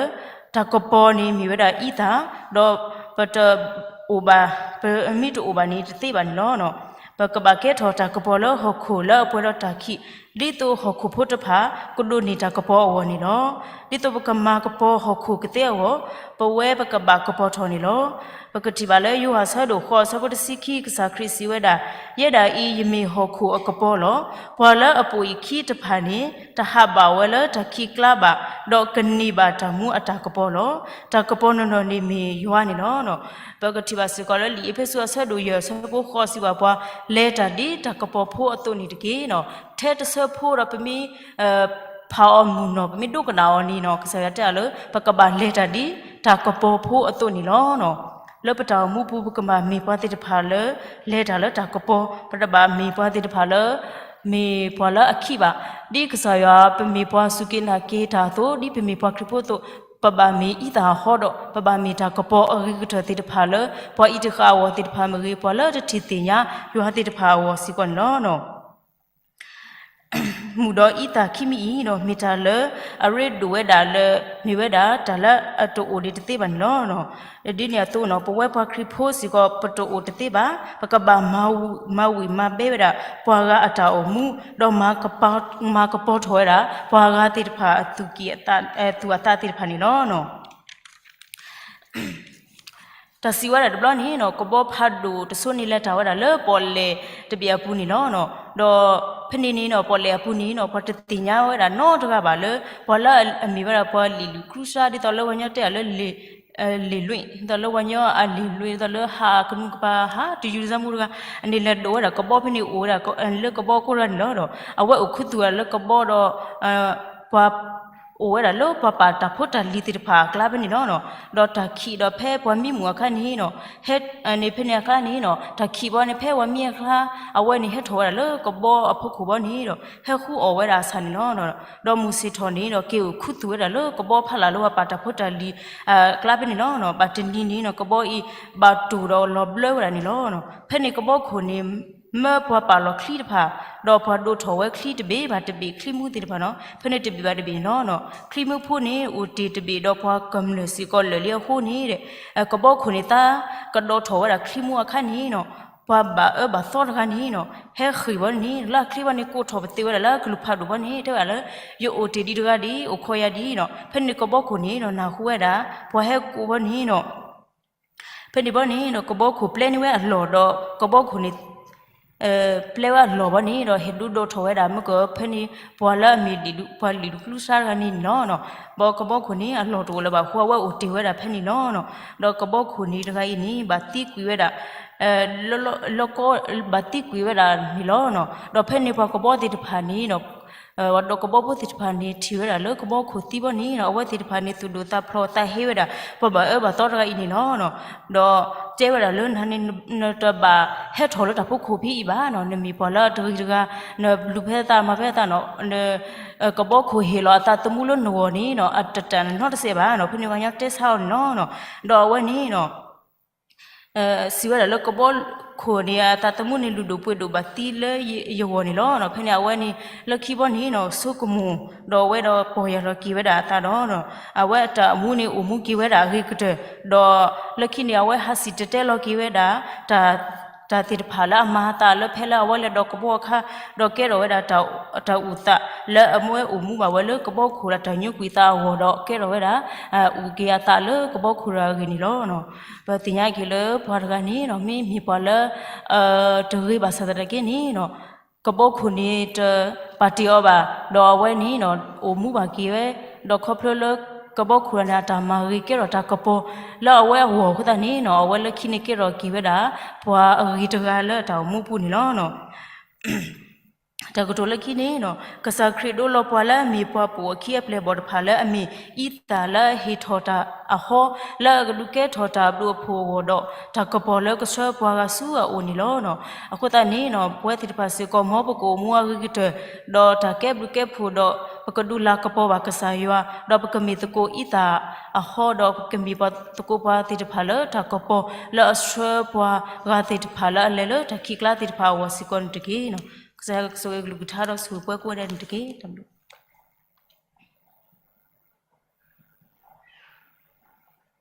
တၢ်ကပီၤန့ၣ်မ့ၢ်ဝဲဒၣ်အံသၣ် ဒီးပတအိၣ်ဘၣ် ပမ့ၢ်တအိၣ်ဘၣ်န့ၣ်တသ့ဘၣ်န့ၣ်လီၤ. ပကဘၣ်ကဲထီၣ်တၢ်ကပီၤလၢဟီၣ်ခိၣ်လၢအပှဲၤဒီးတၢ်ခံး, ဒ်သိးဟီၣ်ခိၣ်ဖိတဖၣ်ကဒိးန့ၢ်တၢ်ကပီၤအဂီၢ်န့ၣ်လီၤ. ဒ်သိးပကမၤကပီၤဟီၣ်ခိၣ်ကသ့အဂီၢ်, ပဝဲပကဘၣ်ကပီၤထီၣ်န့ၣ်လီၤ. ပကထံၣ်ဘၣ်လၢယိၤဟၣ်အဆၢဒိၣ်ဃိးအဆၢဖိတဆံခံ ကစၢ်ခရံာ်စံးဝဲဒၣ်, ယဲဒၣ်အံၤယမ့ၢ်ဟီၣ်ခိၣ်အကပီၤလီၤ. ပှၤလၢအပိာ်ယခံတဖၣ်န့ၣ် တဟးဘၣ်ဝဲလၢတၢ်ခံးကျါဘၣ်, ဒီးကန့ၢ်ဘၣ်တၢ်မူအတၢ်ကပီၤလီၤ. တၢ်ကပီၤနီၢ်နီၢ်န့ၣ်မ့ၢ်ယွၤန့ၣ်လီၤ. ပကထံၣ်ဘၣ်စ့ၢ်ကီးလၢလံာ်အ့းဖ့းစူးအဆၢဒိၣ်ယဲၢ်အဆၢဖိဃိး စံးဘၣ်ပှၤ, လဲၤတၢ်ဒ်တၢ်ကပီၤဖိအသိးန့ၣ်တက့ၢ်. ထဲတဆၢဖိဒီးပမ့ၢ် ဖးအီၤမုၢ်နီၢ် ပမ့ၢ်ဒိကနၣ်အီၤန့ၣ်နီၤ ကစၢ်ယွၤတဲအီၤလၢ ပကဘၣ်လဲၤတၢ်ဒ်တၢ်ကပီၤဖိအသိးန့ၣ်လီၤ. လၢပတၢ်အိၣ်မူပူၤ ပကဘၣ်မ့ၢ်ပှၤသ့ၣ်တဖၣ်လၢ လဲၤတၢ်လၢတၢ်ကပီၤ, ပတဘၣ်မ့ၢ်ပှၤသ့ၣ်တဖၣ်လၢ မ့ၢ်ပှၤလၢအခံးဘၣ်. ဒ်ကစၢ်ယွၤပမ့ၢ်ပှၤစူၢ်က့ၤနာ်က့ၤတၢ်အသိး, ဒ်ပမ့ၢ်ပှၤခရံာ်ဖိအသိး, ပဘၣ်မ့ၢ်အံသၣ်အဟီဒီး ပဘၣ်မ့ၢ်တၢ်ကပီၤအဂ့ၤကတၢၢ်သ့ၣ်တဖၣ်လၢ ပှၤအံၤတဃာ်အဂီၢ်သ့ၣ်တဖၣ်မ့ၢ်ဂ့ၤ, ပှၤလၢတထံၣ်သ့ၣ်ညါယွၤသ့ၣ်တဖၣ်အဂီၢ်စ့ၢ်ကီးန့ၣ်လီၤ. မုၢ်ဒီးအံသၣ်ခံမံၤအံၤဒီး မ့ၢ်တၢ်လၢအရ့ဒိၣ်ဝဲဒၣ်လၢ မ့ၢ်ဝဲဒၣ်တၢ်လၢအတအိၣ်ဒံးတသ့ဘၣ်န့ၣ်လီၤ. ဒ်န့ၣ်အသိးနီၤ ပဝဲပှၤခရံာ်ဖိစ့ၢ်ကီး ပတအိၣ်တသ့ဘၣ်. ပကဘၣ်မၤဝံၤမၤဘဲဝဲဒၣ် ပှၤဂၤအတၢ်အိၣ်မူ, ဒီးမၤကပီၤထီၣ်ဝဲဒၣ် ပှၤဂၤသ့ၣ်တဖၣ်အသူၣ်ကံၢ် သူၣ်အသးသ့ၣ်တဖၣ်န့ၣ်လီၤ. တၢ်စံးဝဲဒၣ်တဘျီန့ၣ်နီၤ ကဘီဖးဒိၣ်တစိန့ၣ်လဲၤတၢ်ဝဲဒၣ်လၢပီၣ်လဲၣ်တဘ့ၣ်အပူၤန့ၣ်လီၤ. ဒီးဖဲန့ၣ်န့ၣ်နီၤ ပီၣ်လဲၣ်အပူၤန့ၣ်နီၤ ပှၤတသ့ၣ်ညါဝဲဒၣ်နီတဂၤဘၣ်လၢ ပှၤလၢအမ့ၢ်ဝဲဒၣ်ပှၤလံာ်လုၢ်ကျူစါ ဒ်သိးလၢပှၤကညီတဲအီၤလၢ လ့ၣ်လွံၢ် ဒ်သိးလၢပှၤကညီအလ့ၣ်လွံၢ် ဒ်သိးလၢဟးကနူၤကပၤ ဟးတယူၤတၢ်မူတဂၤ အန့ၣ်လဲၤဒိၣ်ဝဲဒၣ်ကဘီဖဲန့ၣ်အိၣ်ဝဲဒၣ်လၢကဘီကိးတဂၤန့ၣ်လီၤ. ဒီးအဝဲအိၣ်ခူသူၣ်ဝဲဒၣ်လၢကဘီဒီး ပှၤ အိၣ်ဝဲဒၣ်လၢပှၤပာ်တၢ်ဖိတၢ်လံၤသ့ၣ်တဖၣ်အကျါဖဲန့ၣ်လီၤ. ဒီးတၢ်ခံးဒီးဖဲပှၤမံမုာ်အခါန့ၣ်နီၤ ဟဲန့ၣ်ဖဲန့ၣ်အခါန့ၣ်နီၤ တၢ်ခံးဘီန့ၣ် ဖဲပှၤမံအခါ အဝဲန့ၣ်ဟဲထီၣ်ဝဲဒၣ်လၢကဘီအဖီခိၣ်ဘီန့ၣ်ဒီး ဟဲဃုအီၣ်ဝဲဒၣ်အဆၣ်န့ၣ်လီၤ. ဒီးမုၢ်ဆ့ၣ်ထီၣ်န့ၣ်ဒီး က့ၤအိၣ်ခူသူၣ်ဝဲဒၣ်လၢကဘီဖးလၢ်လၢပှၤပာ်တၢ်ဖိတၢ်လံၤ အကျါဖဲန့ၣ်လီၤ. ဘၣ်တနံၤန့ၣ်နီၤ ကဘီအံၤ ဘၣ်တိၢ်ဒီးလီၤဘျၢဝဲဒၣ်န့ၣ်လီၤ. ဖဲန့ၣ်ကဘီခိၣ်န့ၣ် မၢပှၤပာ်လီၤချံတဖၣ် ဒီးပှၤဒိးထီၣ်ဝဲချံတဘ့ၣ်ဘၣ်တဘ့ၣ် ချံမူသ့ၣ်တဖၣ်နီၤ ဖဲန့ၣ်တဘ့ၣ်ဘၣ်တဘ့ၣ်န့ၣ်လီၤ. ချံမူဖိန့ၣ် အိၣ်တ့ၢ်တဘ့ၣ်ဒီးပှၤကမျၢၢ်စ့ၢ်ကီးလၢာ်လံအဃိန့ၣ် ကဘီခိၣ်န့ၣ်သးကဒီးထီၣ်ဝဲဒၣ်ချံမူအခါန့ၣ်နီၤ ပှၤဘၣ်အၢဘၣ်သီတဂၤန့ၣ်နီၤ ဟဲဃ့ၢ်ဘီန့ၣ် လၢချံဘီန့ၣ် ကိးထီၣ်ပသ့ဝဲဒၣ်လၢကလုၢ်ဖးဒိၣ်ဘီန့ၣ် တဲဝဲဒၣ်လၢ ယအိၣ်တ့ၢ်ဒံးတဂၤဒံး အိၣ်ခိးယၤဒံးနီၤ ဖဲန့ၣ်ကဘီခိၣ်န့ၣ်နီၤ နၢ်ဟူဝဲဒၣ် ပှၤဟဲကိးဘီန့ၣ်နီၤ ဖဲန့ၣ်ဘီန့ၣ်ဒီး ကဘီခိၣ်ပျဲန့ၢ်ဝဲအလီၢ်ဒီး ကဘီခိၣ်န့ၣ် ပျဲဝဲအလီၢ်ဘီန့ၣ်ဒီး ဟဲဒုးဒိးထီၣ်ဝဲဒၣ် မ့ၢ်ကဖဲန့ၣ် ပှၤလၢအမ့ၢ်လံာ်ဒုး ပှၤလံာ်ဒုးကျူစါတဂၤန့ၣ်န့ၣ်လီၤ. ဘီကဘီခိၣ်န့ၣ် အလီၢ်တအိၣ်လၢၤဘၣ်အဃိ အဝဲအိၣ်တ့ၢ်ဝဲဒၣ်ဖဲန့ၣ်လီၤ. ဒီးကဘီခိၣ်န့ၣ်တဂၤအံၤန့ၣ် ဘၣ်သံကွံာ်ဝဲဒၣ် လၢကီ ဘၣ်သံကွံာ်ဝဲဒၣ်န့ၣ်လီၤ. ဒီးဖဲန့ၣ်ပှၤကဘီသ့ၣ်တဖၣ်န့ၣ်ဒီး ဒီးကဘီဖိသ့ၣ်တဖၣ်န့ၣ် ထံၣ်ဝဲဒၣ်လၢကဘီခိၣ်သံဘီန့ၣ်ဒီး အဝဲသ့ၣ်တဖၣ်န့ၣ် သူၣ်ဒိၣ်သးဖျိးသးဟ့ဝဲဒၣ် ပှၤဘၣ်အၢဘၣ်သီတဂၤအံၤန့ၣ်လီၤ. ဒီးတဲဝဲဒၣ်လၢနၤန့ၣ် နတဘၣ်ဟဲထီၣ်လၢတၢ်ဖိခိၣ်ဖဲအံၤဘၣ်နီၤ, နမ့ၢ်ပှၤလၢတဂ့ၤတဂၤ, နလူၤဖဲသးမၤဖဲသးနီၤ, ကဘီခိၣ်ဟ့ၣ်လီၤအသးသမူလၢနဂီၢ်န့ၣ်နီၤ အတတၢ်နီတစဲးဘၣ်နီၤ, ဖဲန့ၣ်ပှၤကညီတဲဆါအီၤန့ၣ်လီၤ. ဒီးအဝဲန့ၣ်နီၤ စံးဝဲဒၣ်လၢကဘီခိၣ်န့ၣ် အသးသမူန့ၣ် လုၢ်ဒိၣ်ပှ့ၤဒိၣ်ဘၣ်သံလၢယဂီၢ်န့ၣ်လီၤ. ဖဲန့ၣ်အဝဲန့ၣ် လၢခံဘီန့ၣ်နီၤ ဆိကမိၣ် ဒီးအဝဲဒီးပီၢ်ယၢ်လီၤက့ၤဝဲဒၣ်အသးဒီး အဝဲအတၢ်အိၣ်မူန့ၣ် အိၣ်မူက့ၤဝဲဒၣ်အဂ့ၤကတၢၢ် ဒီးလၢခံန့ၣ် အဝဲဟးစံၣ်တဲၤတဲလီၤက့ၤဝဲဒၣ် တၢ်သ့ၣ်တဖၣ်လၢအမၤအသးလၢဖဲလၢအဝဲလဲၤဒိးကဘီအခါ ဒီးကဲထီၣ်ဝဲဒၣ် တၢ်အုၣ်သးလၢအဝဲအိၣ်မူဘၣ်ဝဲလၢကဘီခိၣ်ဒီးတၢ်ညိကွံာ်သးအဂီၢ်ဒီး ကဲထီၣ်ဝဲဒၣ် အိၣ်က့ၤအသးလၢကဘီခိၣ်တဂၤအဂ့ၢ်န့ၣ်လီၤ. ပသ့ၣ်ညါက့ၤလၢပှၤတဂၤန့ၣ်နီၤ မ့မ့ၢ်ပှၤလၢ တဂ့ၤဘၣ်ဆၣ်သနာ်က့န့ၣ်နီၤ ကဘီခိၣ်န့ၣ်တပာ်တ့ၢ်အီၤဘၣ်, ဒီးအဝဲန့ၣ်နီၤ အိၣ်မူဘၣ်က့ၤဝဲ, ဒီးခီဖျိလၢကဘီခိၣ်တဂၤန့ၣ် အတၢ်မၤဂ့ၤကဲထီၣ်တၢ်ကပီၤ လၢအဝဲအဂီၢ်အဃိသတးန့ၣ်နီၤ အဝဲလၢခံန့ၣ်ကဲထီၣ်က့ၤဝဲဒၣ် ပှၤအဂ့ၤတဂၤလၢအတၢ်အိၣ်မူပူၤန့ၣ်လီၤ. တၢ်ကတိၤလၢခံန့ၣ်နီၤ ကစၢ်ခရံာ်ဒိလီၤပှၤလၢအမ့ၢ်ပှၤပိာ်အခံအပျဲၢ်အဘီၣ်တဖၣ်လၢအမ့ၢ်အံသၣ်လၢအဟ့ၣ်ထီၣ်တၢ်အဟီ လၢအကဒုးကဲထီၣ်တၢ်ဘျုးအဖှိၣ်အဂီၢ်ဒီး တၢ်ကပီၤလၢကဆှၢပှၤဂၤဆူအအိၣ်န့ၣ်လီၤ. အဃိသတးန့ၣ်နီၤ ပဝဲသ့ၣ်တဖၣ်စ့ၢ်ကီး မ်ပကအိၣ်မူအဂ့ၤကတၢၢ် ဒီးတၢ်ကဲဘျုးကဲဖှိၣ်ဒီး ပကဒုးလၤကပီၤဘၣ်ကစၢ်ယွၤ ဒီးပကမ့ၢ်သကိးအံသၣ်အဟီ ဒီးပကမ့ၢ်ပှၤသကိးပှၤသ့ၣ်တဖၣ်လၢတၢ်ကပီၤ လၢအဆှၢပှၤဂၤသ့ၣ်တဖၣ်လၢအလဲၤလၢတၢ်ခံးကျါသ့ၣ်တဖၣ်အဂီၢ်စ့ၢ်ကီးန့ၣ်တက့ၢ်. ကစၢ်ယွၤကဆိၣ်ဂ့ၤကလုၢ်ကထါဒီးဆိၣ်ဂ့ၤပှၤကိးဂၤဒဲးန့ၣ်တက့ၢ်. တၢ်ဘျု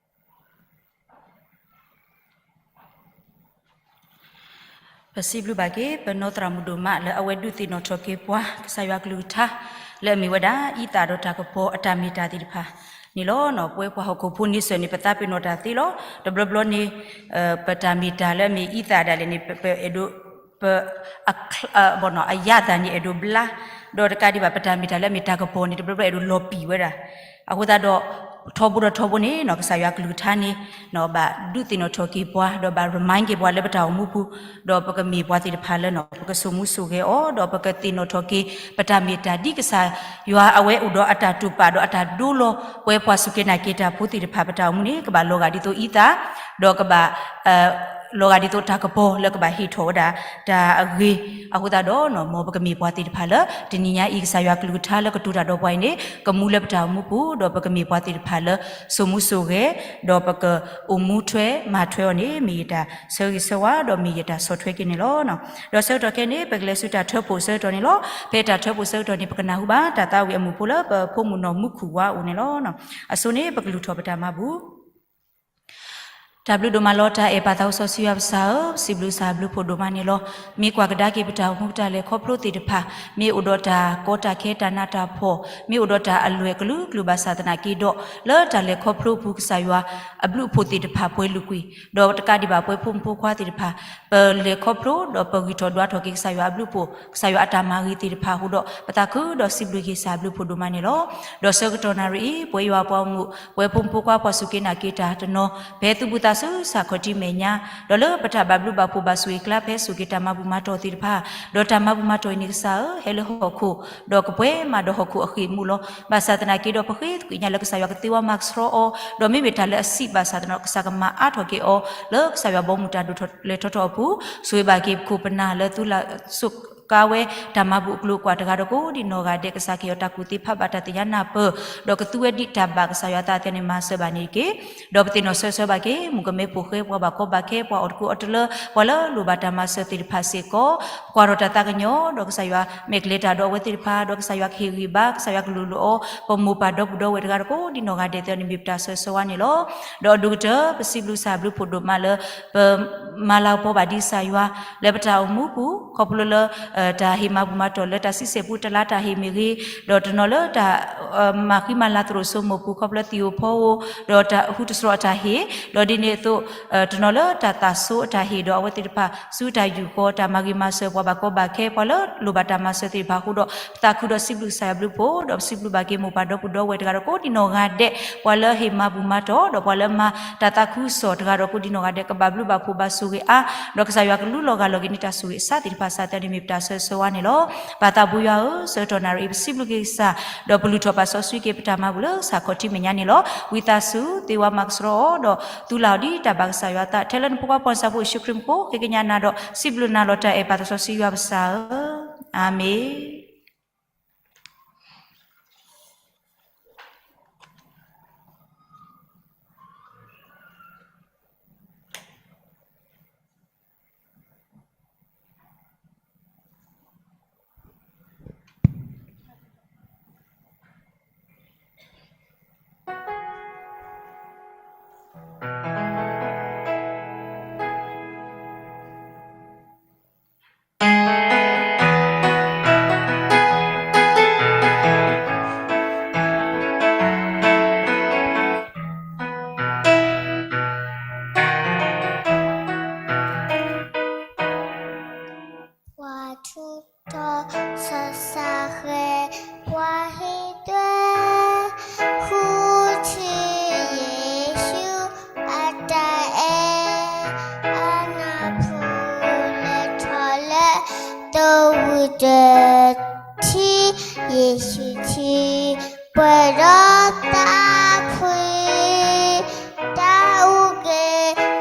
း ပစံးဘျုးဘၣ်က့ၤ ပနီၢ်သရၣ်မုၣ်ဒိၣ်မးလၢအဝဲဒုးသ့ၣ်နီၣ်ထီၣ်က့ၤပှၤ ကစၢ်ယွၤကလုၢ်ကထါ လၢအမ့ၢ်ဝဲဒၣ် အံသၣ်ဒီးတၢ်ကပီၤအတၢ်မ့ၢ်တၢ်သ့ၣ်တဖၣ်န့ၣ်လီၤ. ပဝဲပှၤဟီၣ်ခိၣ်ဖိန့ဆၢၣ်န့ၣ် ပသးပ့ၤနီၣ်တၢ်သ့လီၤ. တဘျီဘျီန့ၣ် ပတၢ်မ့ၢ်တၢ်လၢအမ့ၢ်အံသၣ်ဒၣ်လဲာ်န့ၣ် ပအဲၣ်ဒိး ပ အယၤသၣ်န့ၣ်အဲၣ်ဒိးဘျါ, ဒီးတကးဒံးဘၣ် ပတၢ်မ့ၢ်တၢ်လၢအမ့ၢ်တၢ်ကပီၤန့ၣ် တဘျီဘျီအဲၣ်ဒိးလီၤပံာ်ဝဲဒၣ်. အဃိသတးဒီး ထီဘိဒီးထီဘိန့ၣ် ကစၢ်ယွၤကလုၢ်ကထါန့ၣ် ဘၣ်ဒုးသ့ၣ်နီၣ်ထီၣ်က့ၤပှၤ ဒီးဘၣ် remind က့ၤပှၤလၢပတၢ်အိၣ်မူပူၤ, ဒီးပကမ့ၢ်ပှၤသ့ၣ်တဖၣ်လၢ ပကစိာ်မူစိာ်ဂဲၤအီၤ ဒီးပကသ့ၣ်နီၣ်ထီၣ်က့ၤ ပတၢ်မ့ၢ်တၢ်ဒ်ကစၢ်ယွၤအဝဲအိၣ်ဒီးအတၢ်တိာ်ပာ်ဒီးအတၢ်ဒိလီၤ ပဝဲပှၤစူၢ်က့ၤနာ်က့ၤတၢ်ဖိသ့ၣ်တဖၣ် ပတၢ်အိၣ်မူန့ၣ် ကဘၣ်လီၤဂာ်ဒ်သိးအံသၣ်, ဒီးကဘၣ် လီၤဂာ်ဒ်သိးတၢ်ကပီၤလၢကဘၣ်ဟ့ၣ်ထီၣ်ဝဲဒၣ်တၢ်အဂ့ၤ. အဃိသတးဒီး မ်ပကမ့ၢ်ပှၤသ့ၣ်တဖၣ်လၢ တနံၤညါအံၤ ကစၢ်ယွၤကလုၢ်ကထါလၢကတိၤတၢ်ဒီးပှၤအံၤန့ၣ် ကမူလၢပတၢ်အိၣ်မူပူၤ, ဒီးပကမ့ၢ်ပှၤသ့ၣ်တဖၣ်လၢ စိာ်မူစိာ်ဂဲၤ, ဒီးပကအိၣ်မူထွဲမၤထွဲအီၤန့ၣ် မ့ၢ်ယတၢ်ဆၢဂ့ၤဆၢဝါ ဒီးမ့ၢ်ယတၢ်ဆီၣ်ထွဲက့ၤန့ၣ်လီၤ. ဒီးဆၢကတီၢ်ခဲအံၤန့ၣ် ပကလဲၤဆူတၢ်ထၢဖှိၣ်ဆၢကတီၢ်န့ၣ်လီၤ. ဖဲတၢ်ထၢဖှိၣ်ဆၢကတီၢ်န့ၣ် ပကနၢ်ဟူဘၣ်တၢ်သးဝံၣ်အမုၢ်ဖိလၢပဖိမုၣ်နီၢ်မူခိၣ်ဝါအအိၣ်န့ၣ်လီၤ. အဆိန့ၣ် ပကလူၤထီၣ်ပတၢ်မၤဘူၣ် တၢ်ဘျုးဒိၣ်မးလီၤ. တၢ်အဲၣ်ပၢ်သးစီဆှံယွၤပစၢ်ဧၢ, ပစံးဘျုးစၢ်ဘျုးဖှိၣ်ဒိၣ်မးန့ၣ်လီၤ. မ့ၢ်ကွၢ်ကဒါက့ၤပတၢ်အိၣ်မူပတၢ်လဲၤခီဖျိသ့ၣ်တဖၣ်, မ့ၢ်အိၣ်ဒီးတၢ်ကီတၢ်ခဲတၢ်နးတၢ်ဖှီၣ်, မ့ၢ်အိၣ်ဒီးတၢ်အလွဲၢ်ကလုာ်ကလုာ်ဘၣ်ဆၣ်သနာ်က့ဒီး လၢတၢ်လဲၤခီဖျိပူၤ ကစၢ်ယွၤအဘျုးအဖှိၣ်သ့ၣ်တဖၣ်ပှဲၤလုာ်ကွံာ်, ဒီးတကးဒံးဘၣ်ပဝဲဖိမုၣ်ဖိခွါသ့ၣ်တဖၣ် ပလဲၤခီဖျိ ဒီးပဂံၢ်ထီၣ်ဒွးထီၣ်က့ၤကစၢ်ယွၤအဘျုးအဖှိၣ် ကစၢ်ယွၤအတၢ်မၤဂ့ၤသ့ၣ်တဖၣ်အဃိဒီး ပသးခုဒီးစံးဘျုးက့ၤကစၢ်အဘျုးအဖှိၣ်ဒိၣ်မးန့ၣ်လီၤ. ဒီးဆၢကတီၢ်နၣ်ရံၣ်အံၤ ပဝဲယွၤပှၤဂီၢ်မုၢ် ပဝဲဖိမုၣ်ဖိခွါပှၤစူၢ်က့ၤနာ်က့ၤတၢ်တနီၤ ဖဲသုဘူးသးဆူစၢ်ခီၣ်ထံးမဲာ်ညါ, ဒီးလၢပတၢ်ဘၣ်ဘျုးဘၣ်ဖှိၣ်ဘၣ်ဆိၣ်ဂ့ၤကျါ ဖဲဆိၣ်က့ၤတၢ်မၤဘူၣ်မၤတီၢ်သ့ၣ်တဖၣ်, ဒီးတၢ်မၤဘူၣ်မၤတီၢ်အံၤန့ၣ် ကစၢ်ဧၢ, ဟဲလၢဟီၣ်ခိၣ် ဒီးကပှဲၤမးဒီးဟီၣ်ခိၣ်အဃံၢ်အမူလီၤ. ဘၣ်ဆၣ်သနာ်က့ဒီး ပဃ့သကွံာ်ညါလၢကစၢ်ယွၤကသ့ဝါမၤကဆှီအီၤ, ဒီးမ့မ့ၢ်တၢ်လၢအဆံးဘၣ်ဆၣ်သနာ်က့ ကစၢ်ကမၤအါထီၣ်က့ၤအီၤ လၢကစၢ်ယွၤဘီမုၢ်တၢ်ဒိၣ်ထီၣ်လဲၤထီၣ်ထီအပူၤ, ဆိၣ်ဂ့ၤဘၣ်က့ၤပခိၣ်ပနၢ်လၢသုလၢ်စူးကါဝဲတၢ်မၤဘူၣ်အကျိၤအကွာ်တဂၤဒီးကိးဒံးနီၢ်ဂၤဒဲး, ကစၢ်ကဟ့ၣ်အီၤတၢ်ကူၣ်သ့ဖးဘၣ်တၢ်သ့ၣ်ညါနၢ်ပၢၢ်, ဒီးကသူဝဲဒ်တၢ်ဘၣ်ကစၢ်ယွၤအသးအသိးန့ၣ် မၤစၢၤဘၣ်န့ၣ်တက့ၢ်. ဒီးပသ့ၣ်နီၣ်ဆၢဆၢဘၣ်က့ၤ မုၣ်ကမဲဖိဃဲ ပှၤဘၣ်ကီဘၣ်ခဲ ပှၤအီၣ်တကူအီတလၢ ပှၤလၢလိၣ်ဘၣ်တၢ်မၤစၢၤသ့ၣ်တဖၣ်စ့ၢ်ကီး, ကွၢ်ထီၣ်တၢ်သးကညီၤ ဒီးကစၢ်ယွၤမဲာ်ကျဲၤတၢ်ဒီးအဝဲသ့ၣ်တဖၣ်, ဒီးကစၢ်ယွၤကဟ့ၣ်ဂံၢ်ဘါ, ကစၢ်ယွၤကလူၤလိာ်အီၤ, ပမိၢ်ပၢ်ဒီပုၢ်ဒီဝဲၢ်တဂၤဒီးကိးဒံးနီၢ်ဂၤဒဲးအသိးန့ၣ် မ့ၢ်ပတၢ်ဆၢဂ့ၤဆၢဝါန့ၣ်လီၤ. ဒီးအဒိၣ်ကတၢၢ် ပစံးဘျုးကစၢ်ဘျုးဖှိၣ်ဒိၣ်မးလၢ ပမၤလၤကပီၤဘၣ်ဒံးကစၢ်ယွၤ လၢပတၢ်အိၣ်မူပူၤ ခီဖျိလၢ တၢ်ဟ့ၣ်မၤဘူၣ်မၤတီၢ်လၢတၢ်ဆံဆဲၣ်ပူၤတလါတၢ်ဟ့ၣ်မ့ၢ်ဂ့ၤ, ဒီးတနီၤလၢတၢ် မၤဃံမၤလၤသရိာ်စိမိၢ်ပူၤ ခီဖျိသံၣ်ဧိၤဖီဧိၤ, ဒီးတၢ်ဟူးတစရီအတၢ်ဟ့ၣ်, ဒီးဒ်န့ၣ်အသိး တနီၤလၢတၢ်သးဆိအတၢ်ဟ့ၣ် ဒီးအဝဲသ့ၣ်တဖၣ် ဆူတၢ်ယူာ်ဃီ တၢ်မၤဂ့ၤမၤစၢၤ ပှၤဘၣ်ကီဘၣ်ခဲ ပှၤလၢလိၣ်ဘၣ်တၢ်မၤစၢၤသ့ၣ်တဖၣ်အဃိဒီး ပသးခုဒီးစံးဘျုးကစၢ်ယွၤဘျုးဖှိၣ်, ဒီးပစံးဘျုးဘၣ်က့ၤမိၢ်ပၢ်ဒီပုၢ်ဒီဝဲၢ်တဂၤဒီးကိးဒံးနီၢ်ဂၤဒဲး, ပှၤလၢဟ့ၣ်မၤဘူၣ်မၤတီၢ် ဒီးပှၤလၢမၤတၢ်သးခုကစီၣ်တဂၤဒီးကိးဒံးနီၢ်ဂၤဒဲး ကဘၣ်ဘျုးဘၣ်ဖှိၣ်ဘၣ်ဆိၣ်ဂ့ၤအါ, ဒီးကစၢ်ယွၤကလူလီၤဂာ်လီၤက့ၤန့ၢ်တၢ်ဆိၣ်ဂ့ၤအစှၤသ့ၣ်တဖၣ်စှၤသးန့ၣ် မ့ၢ်ပတၢ်ဆၢဂ့ၤဆၢဝါန့ၣ်လီၤ. ပၢ်သးဘိယွၤဧၢ, ဆၢကတီၢ်နၣ်ရံၣ်အံၤ ပစံးဘျုးက့ၤကစၢ်, ဒီးပလုၢ်ထီၣ်ပာ်စီဆှံက့ၤပတၢ်မၤဘူၣ်လၢကစၢ်ခီၣ်ထံးမဲာ်ညါန့ၣ်လီၤ. ဝံသးစူၤသ့ဝါမၤကဆှီအီၤ, ဒီးသူလၢ်အီၤဒ်တၢ်ဘၣ်ကစၢ်ယွၤအသး, ထဲလၢနဖိခွါပှၤစၢ်ဖိယ့ၣ်ၡူးခရံာ်အမံၤဃိ ဃ့ကညးနၤဒီး စံးဘျုးနၤလီၤတၢ်အဲၣ်ပၢ်သးစီဆှံယွၤပစၢ်ဧၢ, အၤမ့ၣ်. ပှၤထူးထီၣ်စီၤစၢ်ဃဲၤ ပှၤဟ့ၣ်သွဲ ဃုထံၣ်ယ့ၣ်ၡူးအတၢ်အဲၣ် အနၢ်ဖိလဲၤထီၣ်လၢ တဝံၤတထံ ယ့ၣ်ၡူးထံ ပှဲၤဒီးသး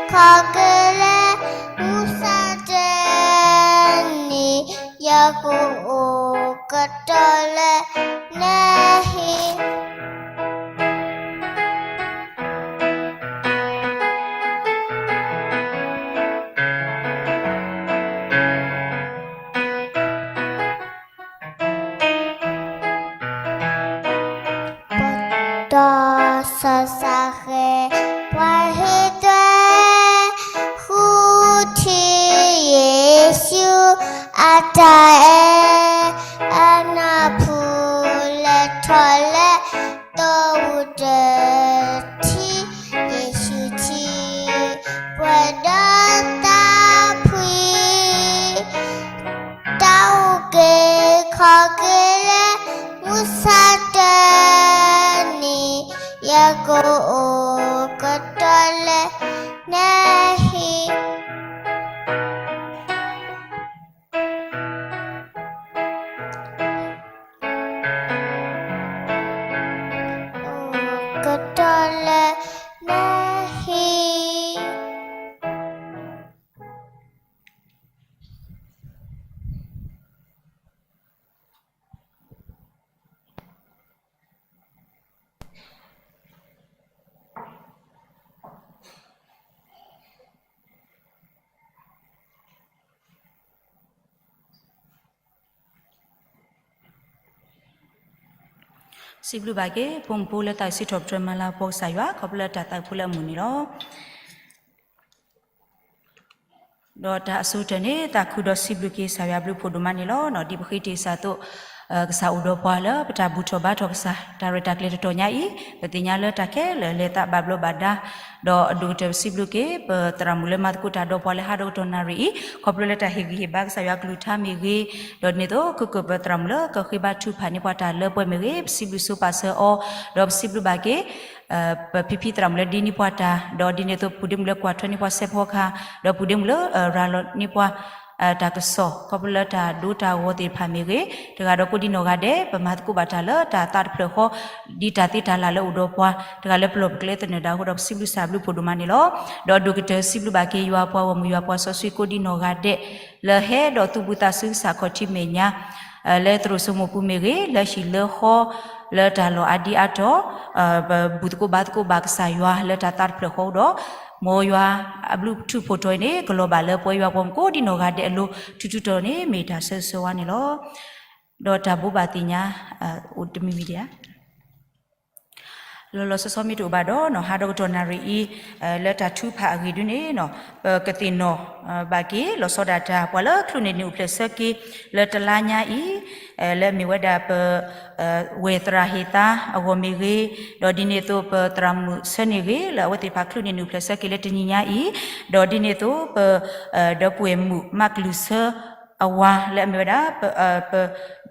ဖှံ တၢ်အုၣ်က့ၤခီၣ်က့ၤလၢ မုၢ်ဆါတနံၤ ယကအိၣ်ကတီၤလၢနဟံၣ် ဒီးစီၤစၢ်ဃဲၤ ပှၤဟ့ၣ်သွဲ ဃုထံၣ်ယ့ၣ်ၡူး အတၢ်အဲၣ်အနၢ်ပူၤ လဲၤထီၣ်လၢ တီအူတထံ ယ့ၣ်ၡူးထံ ပှဲၤဒီးသးဖှံ တၢ်အုၣ်က့ၤခီၣ်က့ၤလၢ မုၢ်ဆါတနံၤ ယကအိၣ်ကတီၢ်လၢနဟံၣ် အိၣ်ကတီၢ်လၢနဟံၣ် စံးဘျုးဘၣ်က့ၤ ဖိမုၣ်ဖိလၢသးစံးထီၣ်ပတြၢၤမၤလၤကပီၤကစၢ်ယွၤ ခီဖျိလၢတၢ်သးဖိလၢအမုာ်န့ၣ်လီၤ. ဒီးတၢ်အဆိကတၢၢ်န့ၣ် သးခုဒီးစံးဘျုးက့ၤကစၢ်ယွၤဘျုးဖှိၣ်ဒိၣ်မးန့ၣ်လီၤ. ဒ်ပဃ့တ့ၢ်ကစၢ်အသိး ကစၢ်အိၣ်ဒီးပှၤလၢပတၢ်ဘူၣ်ထီၣ်ဘါထီၣ်ကစၢ် တၢ်ရဲၣ်တၢ်ကျဲၤတတီၤညါအံၤ ပသ့ၣ်ညါလၢတၢ်ခဲလၢာ်လဲၤသးဘၣ်ဘျီးဘၣ်ဒါ ဒီးအဒိၣ်ကတၢၢ်ပစံးဘျုးက့ၤ ပသရၣ်မုၣ်လၢမၤသကိးတၢ်ဒီးပှၤလၢဟးဒီးကတီၢ်နၣ်ရံၣ်အံၤ ခီဖျိလၢတၢ်ဟ့ၣ်ဂံၢ်ဟ့ၣ်ဘါကစၢ်ယွၤကလုၢ်ကထါမ့ၢ်ဂ့ၤ, ဒီးဒ်န့ၣ်အသိး ကကၢၢ်ပသရၣ်မုၣ်လၢကဃ့ဘါထုကဖၣ်န့ၢ်ပှၤတၢ်လၢပှဲၤမ့ၢ်ဂ့ၤ ပစံးဘျုးဆိပာ်စၢၤအီၤ, ဒီးပစံးဘျုးဘၣ်က့ၤ ပဖံဖံသရၣ်မုၣ်လၢဒ်န့ၢ်ပှၤတၢ်, ဒီးဒ်န့ၣ်အသိး ပုၢ်ဒ့မုၣ်လၢကွၢ်ထွဲန့ၢ်ပှၤစဲးဖီကဟၣ်, ဒီးပုၢ်ဒ့မုၣ်လၢရၤလီၤန့ၢ်ပှၤ တၢ်ကစီၣ် ခီဖျိလၢတၢ်ဒိတၢ်ဂီၤသ့ၣ်တဖၣ်မ့ၢ်ဂ့ၤ, တဂၤဒီးကိးဒံနီၢ်ဂၤဒဲး ပမၤသကိးဘၣ်တၢ်လၢတၢ်သးတဖျၢၣ်ဃီ, ဒ်တၢ်သ့တၢ်လၢ်လၢအိၣ်ဒီးပှၤ, တဂၤလၢပလီၢ်ပကျဲသနၢၣ်ဒၣ်အဃိဒီး ပစံးဘျုးကစၢ်ဘျုးဖှိၣ်ဒိၣ်မးန့ၣ်လီၤ. ဒီးအဒိၣ်ကတၢၢ်စံးဘျုးဘၣ်က့ၤယွၤပှၤဂီၢ်မုၢ်ယွၤပှၤစီဆှံကိးဒံနီၢ်ဂၤဒဲး လၢဟဲဒီးသူၣ်ဘုသးစူၤကစၢ်ခီၣ်ထံးမဲာ်ညါ လၢသရိာ်စိမိၢ်ပူၤမ့ၢ်ဂ့ၤ, လၢဟံၣ်လၢဃီ လၢတၢ်လီၢ်အါဒံအါတီၤ, ပဘူၣ်သကိးဘါသကိးဘၣ်ကစၢ်ယွၤလၢတၢ်သးတဖျၢၣ်ဃီဒီး, မ်ယွၤအဘျုးထူးဖှိၣ်ထီၣ်အံၤန့ၣ် ကလီၤဘၣ်လၢပဝဲယွၤပှၤမုၣ်ကိးဒံနီၢ်ဂၤဒဲးအလိၤ ထူးထူးတီၤတီၤန့ၣ် မ့ၢ်တၢ်ဆၢဂ့ၤဆၢဝါန့ၣ်လီၤ. ဒီးတၢ်ဘိးဘၣ်သ့ၣ်ညါ အိၣ်တမံၤမံၤဒံးဧါ လီၤလီၤဆီဆီမ့ၢ်တအိၣ်ဘၣ်ဒီး ဟါဒီကတီၢ်နၣ်ရံၣ်အံၤ လၢတၢ်ထုကဖၣ်အဂ့ၢ်ဒုန့ၣ် ပကသ့ၣ်နီၣ်ဘၣ်က့ၤ လီၤဆီဒၣ်တၢ် ပှၤလၢချုးန့ၢ်နံၣ်အိၣ်ဖျဲၣ်ဆၢက့ၤ လၢတလါညါအံၤ လၢအမ့ၢ်ဝဲဒၣ်ပ ဝဲၢ်သရၣ်ဟ့ၣ်သါအဂီၢ်မ့ၢ်ဂ့ၤ, ဒီးဒ်န့ၣ်အသိးပသရၣ်မုၣ်ဆၢန့ၢ်ဂ့ၤ လၢအဝဲသ့ၣ်တဖၣ်ချုးန့ၢ်နံၣ်အိၣ်ဖျဲၣ်ဆၢက့ၤလၢတနံၤညါအံၤ, ဒီးဒ်န့ၣ်အသိးပ ဒီပုၢ်ဝဲၢ်မုၣ်မၤကလုၢ်ဆၢအဝၤလၢအမ့ၢ်ဝဲဒၣ် ပ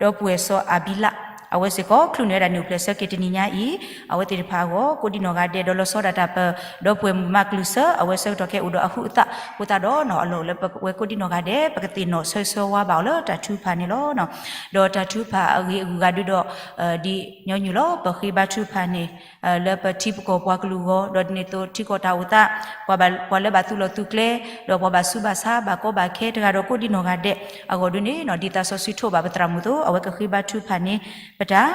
ဒီပုၢ်ဝဲၢ်စီၤအၤဘံလး အဝဲစ့ၢ်ကီး ချုးန့ၢ်ဝဲဒၣ်နံၣ်အိၣ်ဖျဲၣ်ဆၢက့ၤတနံၤညါအံၤ, အဝဲသ့ၣ်တဖၣ်အဂီၢ် ကိးဒံနီၢ်ဂၤဒဲး ဒီးလီၤဆီဒၣ်တၢ်ပ ဒီပုၢ်ဝဲၢ်မုၣ်မၤကလုၢ်ဆၢ အဝဲဆၢကတီၢ်ခဲအံၤအိၣ်ဒီးအဟုးအသးအဃိသတးဒီး အလီၢ်လၢပဝဲကိးဒံနီၢ်ဂၤဒဲး ပကသ့ၣ်နီၣ်ဆၢဂ့ၤဆၢဝါဘၣ်အီၤလၢတၢ်ထုကဖၣ်န့ၣ်လီၤ. ဒီးတၢ်ထုကဖၣ်အဂ့ၢ်အဂုၤအဂၤဒုဒီး ဒ်ညီနုၢ်လီၤ ပဃ့ဘါထုကဖၣ်န့ၣ် လၢပထံပကီၢ်ပှၤကလုာ်အဂီၢ် ဒီးဒ်န့ၣ်အသိးထံကီၢ်တၢ်အိၣ်သး ပှၤလၢဘၣ်သူၣ်လီၤသူၣ်ကျဲ ဒီးပှၤဘၣ်ဆူးဘၣ်ဆါ ဘၣ်ကီဘၣ်ခဲ တဂၤဒီးကိးဒံနီၢ်ဂၤဒဲးအဂီၢ်ဒုန့ၣ် ဒ်သးစီဆှံထိးဘၣ်ပသရၣ်မုၣ်အသိး အဝဲကဃ့ဘါထုကဖၣ်န့ၢ်ပတၢ်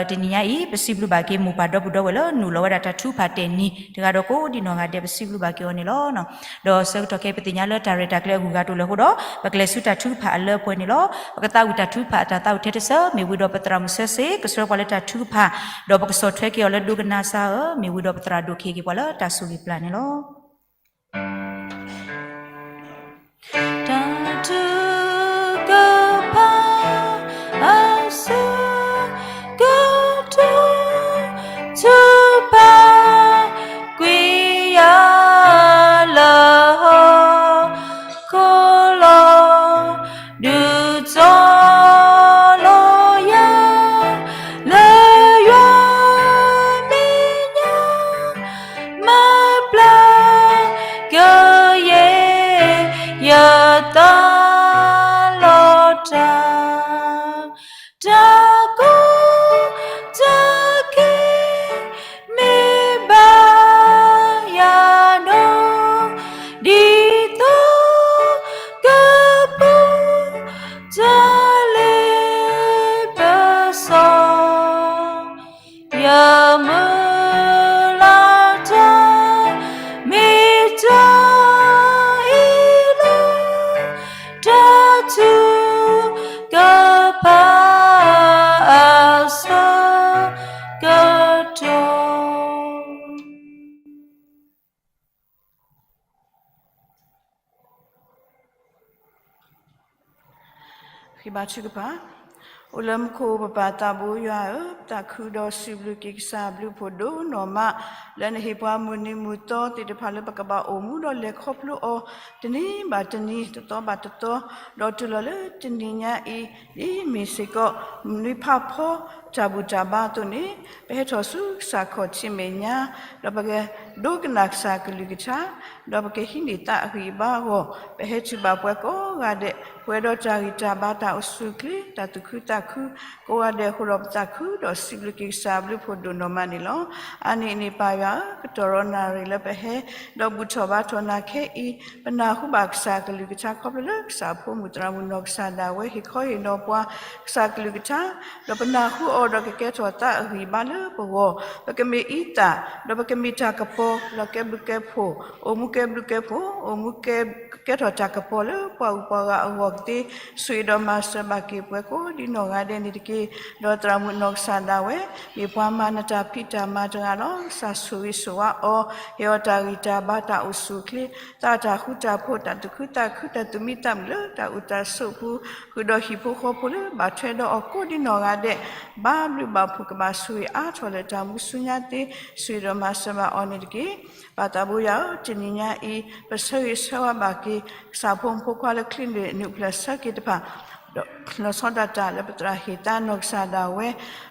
ဒီး တနံၤညါအံၤ ပစံးဘျုးဘၣ်က့ၤမိၢ်ပၢ်ဒီပုၢ်ဒီဝဲၢ်လၢနုာ်လီၤဝဲဒၣ်တၢ်ထုကဖၣ်တဲာ်နံၤ တဂၤဒီးကိးဒံနီၢ်ဂၤဒဲး ပစံးဘျုးဘၣ်က့ၤအီၤန့ၣ်လီၤ. ဒီးဆၢကတီၢ်ခဲအံၤ ပသ့ၣ်ညါလၢတၢ်ရဲၣ်တၢ်ကျဲၤအဂုၤအဂၤတအိၣ်လၢၤအဃိဒီး ပကလဲၤဆူတၢ်ထုကဖၣ်အလၢပှဲၤန့ၣ်လီၤ. ပကသးဝံၣ်တၢ်ထုကဖၣ်အတၢ်သးဝံၣ်ထဲတစၢး မ့ၢ်ဝံၤဒီးပသရၣ်မုၣ်ဆၢစ့ၢ် ကဆှၢပှၤလၢတၢ်ထုကဖၣ် ဒီးပကဆီၣ်ထွဲက့ၤအီၤလၢဒိကနၣ်စါဧၢ, မ့ၢ်ဝံၤဒီးပသရၣ်ဒိၣ်ခ့က့ၤပှၤလၢတၢ်ဆိၣ်ဂ့ၤပျၢ်န့ၣ်လီၤ. တၢ်ထုကဖၣ် အဆၢကတီၢ် ထုကဖၣ် ကွံာ်ယၤလၢဟီၣ်ခိၣ်လီၤ. ဒုးစိာ်လီၤယၤ လၢယွၤမဲာ်ညါ မၤပျၢ်ကယဲၢ် ယသးလီၤတၢ် တၢ်ကီတၢ်ခဲ မ့ၢ်ဘၣ်ယၤနီၤ ဒ်သိးကပူၤ တၢ်လ့ပစီ ယမုၢ်လၢ်တၢ် မ့ၢ်တၢ်အံၤလီၤ. ကဘါထုကဖၣ်. အိၣ်လၢမူခိၣ်ပပၢ်သးဘိယွၤဧၢ, ပသးခုဒီးစံးဘျုးက့ၤကစၢ်အဘျုးအဖှိၣ်ဒိၣ်နီၢ်မး, လၢနဟ့ၣ်ပှၤမုၢ်နံၤမုၢ်သီသ့ၣ်တဖၣ်လၢပကဘၣ်အိၣ်မူဒီးလဲၤခီဖျိအီၤ, တနံၤဘၣ်တနံၤ, တသီဘၣ်တသီ, ဒီးတုၤလီၤလၢတနံၤညါအံၤ, ဒ်မ့ၢ်စ့ၢ်ကီး နွံဖးဖီတၢ်ဘူၣ်တၢ်ဘါအသိးန့ၣ်, ပဟဲထီၣ်ဆူကစၢ်ခီၣ်ထံးမဲာ်ညါ, ဒီးပကဒိကနၣ်ကစၢ်ကလုၢ်ကထါ, ဒီးပကဟံးန့ၢ်သးအဂံၢ်အဘါအဂီၢ်, ပဟဲထုးဘၣ်ပှၤကိးဂၤဒဲး, ပှဲၤဒီးတၢ်ဂံၢ်တၢ်ဘါတၢ်အိၣ်ဆူၣ်အိၣ်ချ့, တၢ်သူၣ်ခုသးခု, ကိးဂၤဒဲးအဃိဒီးပသးခုဒီးစံးဘျုးက့ၤကစၢ်အဘျုးအဖှိၣ်ဒိၣ်နီၢ်မးန့ၣ်လီၤ. အါန့ၢ်အန့ၣ်ပၢ်ယွၤဧၢ, ကတီၢ်ရီနၣ်ရံၣ်လၢပဟဲ, ဒီးဘူၣ်ထီၣ်ဘါထီၣ်နၤခဲအံၤ, ပနၢ်ဟူဘၣ်ကစၢ်ကလုၢ်ကထါခီဖျိလၢကစၢ်အဖိမုၣ်သရၣ်မုၣ်နီၢ်ကစၢ်ဒၣ်ဝဲဟ့ၣ်ခီဟ့ၣ်နီၤပှၤကစၢ်ကလုၢ်ကထါ, ဒီးပနၢ်ဟူအီၤဒီးကကဲထီၣ်သးအဂံၢ်အဘါလၢပဂီၢ်, ပကမ့ၢ်အံသၣ်, ဒီးပကမ့ၢ်တၢ်ကပီၤ, ဒီးကဲဘျုးကဲဖှိၣ်, အိၣ်မူကဲဘျုးကဲဖှိၣ်, အိၣ်မူကဲ ကဲထီၣ်တၢ်ကပီၤလၢပှၤဂုၤပှၤဂၤအဂီၢ်ကသ့, ဆိၣ်ဂ့ၤဒီးမၤစၢၤဘၣ်က့ၤပှၤကိးဒ်နီၢ်ဂၤဒဲးန့ၣ်တက့ၢ်. ဒီးသရၣ်မုၣ်နီၢ်ကစၢ်ဒၣ်ဝဲ, မ့ၢ်ပှၤမၤနတၢ်ဖံးတၢ်မၤတဂၤလီၤ. ကစၢ်ဆိၣ်ဂ့ၤဆိၣ်ဝါအီၤ, ဟ့ၣ်အီၤတၢ်ဂံၢ်တၢ်ဘါတၢ်အိၣ်ဆူၣ်အိၣ်ချ့, သးတၢ်ဃူတၢ်ဖိး တၢ်သူၣ်ခုသးခု တၢ်သူၣ်မံသးမုာ်လၢတၢ်အိၣ်တၢ်ဆိးပူၤ, ဃုာ်ဒီးဟံၣ်ဖိဃီဖိလၢဘၣ်ထွဲဒီးအီၤကိးဒ်နီၢ်ဂၤဒဲး, ဘၣ်ဘျုးဘၣ်ဖှိၣ်ကဘၣ်ဆိၣ်ဂ့ၤအါထီၣ်လၢတၢ်မူဆူညါသ့, ဆိၣ်ဂ့ၤဒီးမၤစၢၤဘၣ်အီၤန့ၣ်တက့ၢ်. ပၢ်သးဘိယွၤဧၢ, တနံၤညါအံၤ, ပဆၢဂ့ၤဆၢဝါဘၣ်က့ၤ, ကစၢ်ဖိမုၣ်ဖိခွါလၢချုးန့ၢ်အနုာ်ဖျၢၣ်ဆၢက့ၤတဖၣ်, ဒီးလီၤဆီဒၣ်တၢ်လၢပသရၣ်ဟ့ၣ်သါနီၢ်ကစၢ်ဒၣ်ဝဲ,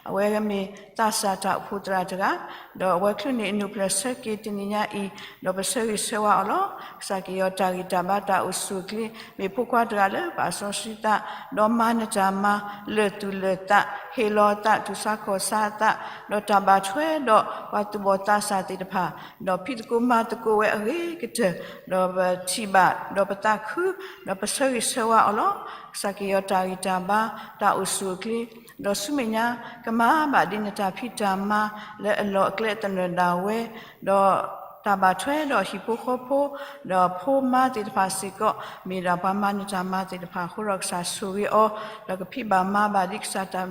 အဝဲမ့ၢ်သးစၢ်တၢ်အိၣ်ဖှိၣ်သရၣ်တဂၤ, ဒီးအဝဲချုးန့ၢ်အနုာ်ဖျၢၣ်ဆၢက့ၤတနံၤညါအံၤ, ဒီးပဆၢဂ့ၤဆၢဝါအီၤလီၤ. ကစၢ်ကဟ့ၣ်အီၤတၢ်ဂံၢ်တၢ်ဘါတၢ်အိၣ်ဆူၣ်အိၣ်ချ့, မ့ၢ်ဖိခွါတဂၤလၢဘၣ်စီဆှံသး, ဒီးမၤနတၢ်မၤ, လၢာ်သူၣ်လၢာ်သး, ဟ့ၣ်လီၤအသး, တူၢ်ဆါခီၣ်ဆါအသး, ဒီးတၢ်ဘၣ်ထွဲဒီးပှၤသူၣ်ဘီၣ်သးစၢ်သ့ၣ်တဖၣ်, ဒီးဖံးသကိးမၤသကိးဝဲအဂ့ၤကတၢၢ်, ဒီးပထံၣ်ဘၣ်, ဒီးပသးခု, ဒီးပဆၢဂ့ၤဆၢဝါအီၤလီၤ. ကစၢ်ကဟ့ၣ်အီၤတၢ်ဂံၢ်တၢ်ဘါ, တၢ်အိၣ်ဆူၣ်အိၣ်ချ့, ဒီးဆူမဲာ်ညါ, ကမၤဘၣ်ဒ်နတၢ်ဖံးတၢ်မၤလၢအလီၢ်အကျဲသနၢၣ်ဒၣ်ဝဲ, ဒီးတၢ်ဘၣ်ထွဲဒီးဟံၣ်ဖိဃီဖိ, ဒီးဖိမါသ့ၣ်တဖၣ်စ့ၢ်ကီး, မ့ၢ်ဒၣ်ပှၤမၤနတၢ်မၤသ့ၣ်တဖၣ်အဃိဒီးကစၢ်ဆိၣ်ဂ့ၤအီၤ, ဒီးကဖံးဘၣ်မၤဘၣ်ဒ်ကစၢ်တၢ်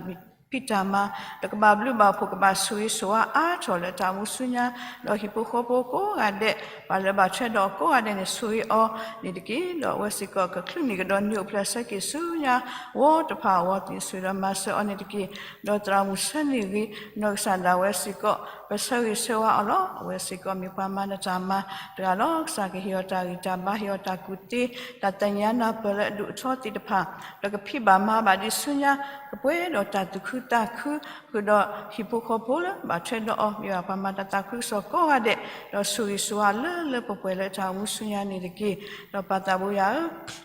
ဖံးတၢ်မၤ, ဒီးကဘၣ်ဘျုးဘၣ်ဖှိၣ်ကဘၣ်ဆိၣ်ဂ့ၤဆိၣ်ဝါအါထီၣ်လၢတၢ်မူဆူညါ, ဒီးဟံၣ်ဖိဃီဖိကိးဂၤဒဲး, ပှၤလၢဘၣ်ထွဲဒီးအီၤကိးဂၤဒဲးန့ၣ်ဆိၣ်ဂ့ၤအီၤန့ၣ်တက့ၢ်. ဒီးအဝဲစ့ၢ်ကီးကချုးန့ၢ်ကဒီးနုာ်အိၣ်ဖျဲၣ်ဆၢက့ၤဆူညါ, ဝီတဖၣ်အဝီသ့ၣ်ဆိၣ်ဂ့ၤဒီးမၤစၢၤအီၤန့ၣ်တက့ၢ်. ဒီးသရၣ်မုၣ်ဆၢန့ၢ်ဂ့ၤ, နီၢ်ကစၢ်ဒၣ်ဝဲစ့ၢ်ကီး, ပဆၢဂ့ၤဆၢဝါအီၤလီၤ. အဝဲစ့ၢ်ကီးမ့ၢ်ပှၤမၤနတၢ်မၤတဂၤလီၤ. ကစၢ်ကဟ့ၣ်အီၤတၢ်ဂံၢ်တၢ်ဘါ, ဟ့ၣ်အီၤတၢ်ကူၣ်သ့, တၢ်သ့ၣ်ညါနၢ်ပၢၢ်လၢအဒိၣ်အထီသ့ၣ်တဖၣ်, ဒီးကဖံးဘၣ်မၤဘၣ်ဒ်ဆူညါ, ကပှဲၤဒီးတၢ်သူၣ်ခုသးခု, ဃုာ်ဒီးဟံၣ်ဖိဃီဖိလၢဘၣ်ထွဲဒီးအီၤ, မ့ၢ်ဘၣ်ပှၤမၤတၢ်သးခုကစီၣ်ကိးဂၤဒဲး, ဒီးဆိၣ်ဂ့ၤဆိၣ်ဝါလၢလၢပှဲၤပှဲၤလၢတၢ်အိၣ်မူဆူညါန့ၣ်တက့ၢ်. ဒီးပၢ်သးဘိယွၤဧၢ,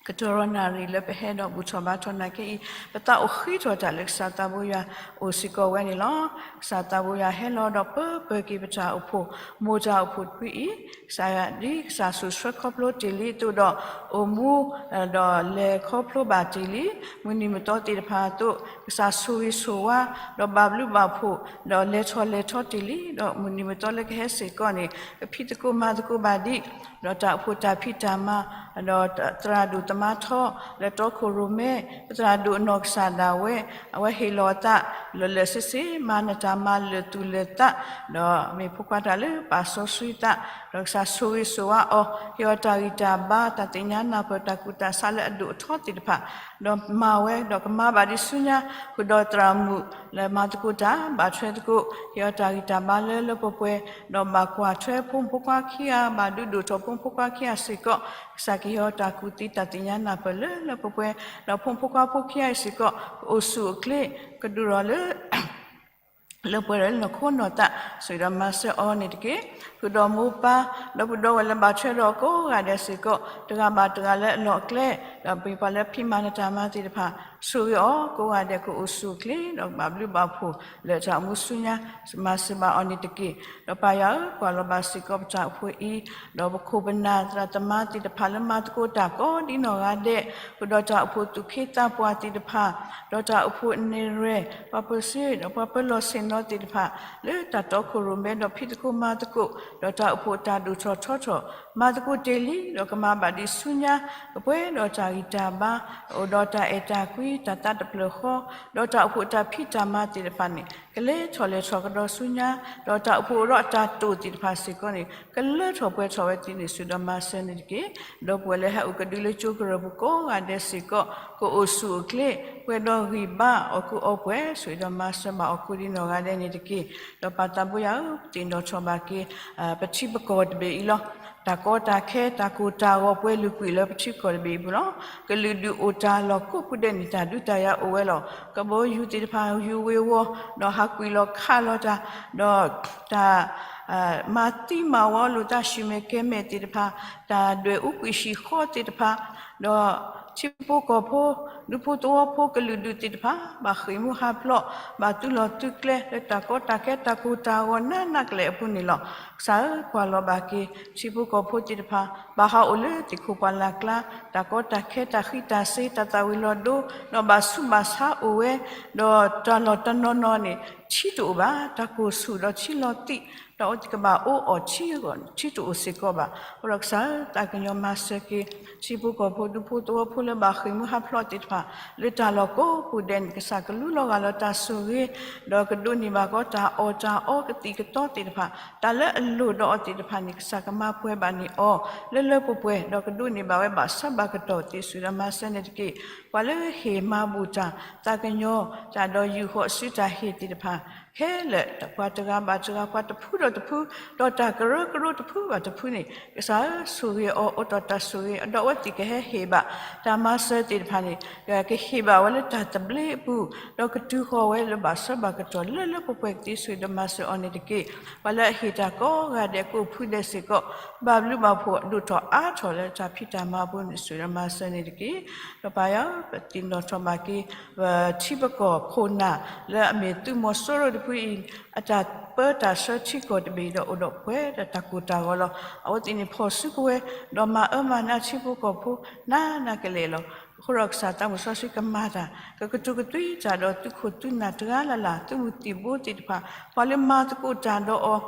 ကတီၢ်ရီနၣ်ရံၣ်လၢပဟဲဒီးဘူၣ်ထီၣ်ဘါထီၣ်နၤခဲအံၤ, ပသးအိၣ်ဃံထီၣ်တၢ်လၢကစၢ်သးဘိယွၤအိၣ်စ့ၢ်ကီးဝဲန့ၣ်လီၤ. ကစၢ်သးဘိယွၤဟဲလီၤဒီးပၢပၢၤက့ၤပတၢ်အိၣ်ဖှိၣ်, မိၢ်တၢ်အိၣ်ဖှိၣ်တဖုအံၤ, ကစၢ်ယွၤဒ်ကစၢ်ဆိၣ်ဆှၢခီဖျိတ့ၢ်လံအသိးဒီး, အိၣ်မူ, ဒီးလဲၤခီဖျိဘၣ်တ့ၢ်လံ, မုၢ်နံၤမုၢ်သီသ့ၣ်တဖၣ်အသိး, ကစၢ်ဆိၣ်ဂ့ၤဆိၣ်ဝါ, ဒီးဘၣ်ဘျုးဘၣ်ဖှိၣ်, ဒီးလဲၤထီၣ်လဲၤထီတ့ၢ်လံ, ဒီးမုၢ်နံၤမုၢ်သီလၢကဟဲစ့ၢ်ကီးန့ၣ်, ကဖံးသကိးမၤသကိးဘၣ်ဒံး, ဒီးတၢ်အိၣ်ဖှိၣ်တၢ်ဖံးတၢ်မၤ, ဒီးသရၣ်ဒိၣ်သမါထီ, လၢတီခိၣ်ရိၣ်မဲ, ပသရၣ်ဒိၣ်အနီၢ်ကစၢ်ဒၣ်ဝဲ, အဝဲဟ့ၣ်လီၤအသး, လၢာ်လၢာ်ဆ့ဆ့, မၤနတၢ်မၤလၢာ်သူၣ်လၢာ်သး, ဒီးမ့ၢ်ဖိခွါတၢ်လၢပာ်စီဆှံသး, ဒီးကစၢ်ဆိၣ်ဂ့ၤဆိၣ်ဝါအီၤ, ဟ့ၣ်အီၤတၢ်ဂံၢ်တၢ်ဘါ, တၢ်သ့ၣ်ညါနၢ်ပၢၢ်တၢ်ကူၣ်တၢ်ဆးလၢအဒိၣ်အထီသ့ၣ်တဖၣ်, ဒီးမၤဝဲ, ဒီးကမၤဘၣ်ဒ်ဆူညါ, ဃုာ်ဒီးသရၣ်မုၣ်လၢမၤသကိးတၢ်, ဘၣ်ထွဲသကိး, ဟ့ၣ်အီၤတၢ်ဂံၢ်တၢ်ဘါလၢလၢပှဲၤပှဲၤ, ဒီးဘၣ်ကွၢ်ထွဲဖိမုၣ်ဖိခွါခံဂၤ, ဘၣ်ဒုးဒိၣ်ထီၣ်ဖိမုၣ်ဖိခွါခံဂၤစ့ၢ်ကီး, ကစၢ်ကဟ့ၣ်အီၤတၢ်ကူၣ်သ့တၢ်သ့ၣ်ညါနၢ်ပၢၢ်လၢလၢပှဲၤပှဲၤ, ဒီးဖိမုၣ်ဖိခွါဖိခံဂၤအံၤစ့ၢ်ကီး, ကအိၣ်ဆူၣ်အိၣ်ချ့, ကဒုးထီၣ်လၢ လၢပှဲၤဒီးလၢနီၢ်ခိနီၢ်သး, ဆိၣ်ဂ့ၤဒီးမၤစၢၤအီၤန့ၣ်တက့ၢ်. ဃုာ်ဒီးမိၢ်ပၢ်, ဒီပုၢ်ဒီဝဲၢ်လၢဘၣ်ထွဲဒီးကိးဂၤဒဲးစ့ၢ်ကီး, တဂၤဘၣ်တဂၤလၢအလီၢ်အကျဲ, ဒီးမ့ၢ်ပှၤလၢဖံးမၤနတၢ်မၤသ့ၣ်တဖၣ်, ဆိၣ်ဂ့ၤအီၤကိးဂၤဒဲးကအိၣ်ဆူၣ်အိၣ်ချ့, ဒီးကဘၣ်ဘျုးဘၣ်ဖှိၣ်လၢတၢ်အိၣ်မူဆူညါ, မၤစၢၤဘၣ်အီၤန့ၣ်တက့ၢ်. ဒီးပၢ်ယွၤဧၢ, ကွၢ်လီၤဘၣ်စ့ၢ်ကီးပတၢ်အိၣ်ဖှိၣ်အံၤ, ဒီးပခိၣ်ပနၢ်သရၣ်သမါသ့ၣ်တဖၣ်လၢမၤသကိးတၢ်ကိးဒ်နီၢ်ဂၤဒဲး, ဃုာ်ဒီးတၢ်အိၣ်ဖှိၣ်သူၣ်က့သးပှၢ်သ့ၣ်တဖၣ်, ဒီးတၢ်အိၣ်ဖှိၣ်အနဲၣ်ရွဲၣ်, ပှၤပၢဆှၢ, ဒီးပှၤပၢလီၢ်ဆ့ၣ် ဒီးတၢ်ပာ်ကဲထီၣ်က့ၤအီၤသ့ၣ်တဖၣ် လၢတၢ်တီခိၣ်ရိၣ်မဲ ဒီးဖံးသကိးမၤသကိး, ဒီးတၢ်အိၣ်ဖှိၣ်တၢ်ဒိၣ်ထီၣ်ထီထီၣ်, မၤသကိးတ့ၢ်လံ ဒီးကမၤဘၣ်ဒံးဆူညါ, ကပှဲၤဒီးတၢ်ဂံၢ်တၢ်ဘါ, အိၣ်ဒီးတၢ်အဲၣ်တၢ်ကွံ တၢ်သးတဖျၢၣ်ဃီ, ဒီးတၢ်အိၣ်ဖှိၣ်တၢ်ဖံးတၢ်မၤသ့ၣ်တဖၣ်န့ၣ် ကလဲၤထီၣ်လဲၤထီၣ်ကဒီးဆူညါ, ဒီးတၢ်အိၣ်ဖှိၣ်အိၣ်ဒီးအတၢ်တိာ်သ့ၣ်တဖၣ်စ့ၢ်ကီးန့ၣ် ကလၢထီၣ်ပှဲၤထီၣ်ဝဲသ့န့ၣ် ဆိၣ်ဂ့ၤဒီးမၤစၢၤန့ၣ်တက့ၢ်. ဒီပုၢ်ဝဲၢ်လၢဟဲအိၣ်ကဒုလၢကၠိကရၢၢ်ပူၤကိးဂၤဒဲးစ့ၢ်ကီး ကအိၣ်ဆူၣ်အိၣ်ချ့ ပှဲၤဒီးဂံၢ်ဘါ အီၣ်ကူအီပှဲၤ ဆိၣ်ဂ့ၤဒီးမၤစၢၤဘၣ်အီၤကိးဒံနီၢ်ဂၤဒဲးန့ၣ်တက့ၢ်. ဒီးပၢ်သးဘိယွၤဧၢ, ပသ့ၣ်နီၣ်ထီၣ်ဘၣ်က့ၤ ပထံပကီၢ်တဘ့ၣ်အံၤလီၤ. တၢ်ကီတၢ်ခဲ တၢ်ကိၢ်တၢ်ဂီၤ ပှဲၤလုာ်ကွံာ်လၢပထံပကီၢ်တဘ့ၣ်အံၤပူၤလီၤ. ကလုာ်ဒူၣ်အိၣ်တၢ်လီၢ်ကိးပူၤဒဲးန့ၣ် တၢ်ဒုးတၢ်ယၤအိၣ်ဝဲလီၤ. ကဘီယူၤသ့ၣ်တဖၣ် ယူၤဝ့ၤဝီၤ ဒီးဟးကွံာ်လီၤခးလီၤတၢ်, ဒီးတၢ် မၤသံမၤဝီလိာ်သးဆူၣ်မဲာ်ကဲမဲာ်သ့ၣ်တဖၣ်, တၢ်ဒွဲၣ်အူကွံာ်ဟံၣ်ဃီသ့ၣ်တဖၣ်, ဒီးထံဖိကီၢ်ဖိ ဒူဖိသဝီဖိကလုာ်ဒူၣ်သ့ၣ်တဖၣ် ဘၣ်ဃ့ၢ်မူဟးဖျိး, ဘၣ်သုးလီၢ်သုးကျဲ လၢတၢ်ကီတၢ်ခဲ တၢ်ကိၢ်တၢ်ဂီၤနးနးကလဲာ်အပူၤန့ၣ်လီၤ. ကစၢ်ဧၢ, ကွၢ်လီၤဘၣ်က့ၤ ထံဖိကီၢ်ဖိသ့ၣ်တဖၣ် ဘၣ်ဟးအိၣ်လၢသ့ၣ်ခိၣ်ပှၢ်လၢ်ကျါ, တၢ်ကီတၢ်ခဲ တၢ်ဃံးတၢ်စ့ၤ တၢ်သၣ်ဝံၤလီၤဒိ, ဒီးဘၣ်ဆူးဘၣ်ဆါအိၣ်ဝဲ, ဒီးတၢ်လီၢ်တနီၤနီၤန့ၣ် ထံတအိၣ်ဘၣ်, တၢ်ကိၢ်ဆူၣ်ဒီးထံလီၤသံး, ဒီးအဝဲသ့ၣ်ကဘၣ်အိၣ်အီၣ်ထံအဂီၢ်န့ၣ် ထံတအိၣ်စ့ၢ်ကီးဘၣ်. အဃိဒီးကစၢ်ဧၢ, သးကညီၤမၤစၢၤက့ၤ ထံဖိကီၢ်ဖိ ဒူဖိသဝီဖိလၢဘၣ်ဃ့ၢ်မူဟးဖျိးသ့ၣ်တဖၣ် လၢတၢ်လီၢ်ကိးပူၤဒဲးန့ၣ် ကစၢ်ကလူလီၤဂာ်လၢတၢ်ဆိၣ်ဂ့ၤ, ဒီးကဒိးန့ၢ်ဘၣ်ကီးတၢ်အီၣ်တၢ်အီကသံၣ်ကသီသ့ၣ်တဖၣ်, တၢ်လၢအလိၣ်ဒီးအီၤသ့ၣ်တဖၣ်န့ၣ် ကစၢ်ကမၤပှဲၤဘၣ်န့ၢ်အီၤ လၢလၢပှဲၤပှဲၤ, ဒီးကဒိးန့ၢ်ဘၣ်ဝဲဘၣ်ဆၢဘၣ်ကတီၢ်သ့ ဆိၣ်ဂ့ၤဒီးမၤစၢၤန့ၣ်တက့ၢ်. ပှၤလၢဟ့ၣ်မၤဘူၣ်တၢ် သးကညီၤတၢ်ဒီးယူာ်ဃီၤစုတၢ်ဟ့ၣ်သ့ၣ်တဖၣ် ခဲလၢာ် ပှၤတဂၤဘၣ်တဂၤ ပှၤတဖုဒီးတဖု, ဒီးတၢ်ကရၢကရိတဖုဘၣ်တဖုန့ၣ် ကစၢ်ဧၢ, ဆိၣ်ဂ့ၤအီၤ အိးထီၣ်တၢ်ဆိၣ်ဂ့ၤ, ဒီးအဝဲသ့ၣ်ကဟဲဟ့ၣ်ဘၣ် တၢ်မၤစၢၤသ့ၣ်တဖၣ်န့ၣ် ကဟ့ၣ်ဘၣ်ဝဲလၢတၢ်သဘျ့အပူၤ, ဒီးကတုၤဃီၤဝဲလၢဘၣ်ဆၢဘၣ်ကတီၢ် လၢလၢပှဲၤပှဲၤကသ့ ဆိၣ်ဂ့ၤဒီးမၤစၢၤအီၤန့ၣ်တက့ၢ်. ပှၤလၢအဟ့ၣ်တၢ်ကိးဂၤဒဲး ကိးဖုဒဲးစ့ၢ်ကီး ဘၣ်ဘျုးဘၣ်ဖှိၣ်ဒိၣ်ထီၣ်အါထီၣ်လၢတၢ်ဖံးတၢ်မၤအပူၤန့ၣ် ဆိၣ်ဂ့ၤဒီးမၤစၢၤန့ၣ်တက့ၢ်. ဒီးပၢ်ယွၤဧၢ, ပသ့ၣ်နီၣ်ထီၣ်ဘၣ်က့ၤ ပထံပကီၢ်ခိၣ်နၢ် လၢအမ့ၢ်သုးမီၤစိရိၤတဖုအံၤ အတၢ်ပၢတၢ်ဆှၢထံကီၢ်တဘ့ၣ်ဒီးအိၣ်ဒီးပှဲၤဒီးတၢ်ကိၢ်တၢ်ဂီၤလီၤ. အဝဲသ့ၣ်န့ၣ်ဖီၣ်စုကဝဲၤ ဒီးမၤအၢမၤနးထံဖိကီၢ်ဖိ နးနးကလဲာ်လီၤ. အဃိဒီးကစၢ်သးမုၢ်စီဆှံကမၤတၢ် ကကတိၤကသွံတၢ်ဒီးသုးခိၣ်သုးနၢ်တဂၤလၢ်လၢ် သုးမုၢ်သံၣ်ဘိသ့ၣ်တဖၣ် ပှၤလၢမၤသကိးတၢ်ဒီးအီၤ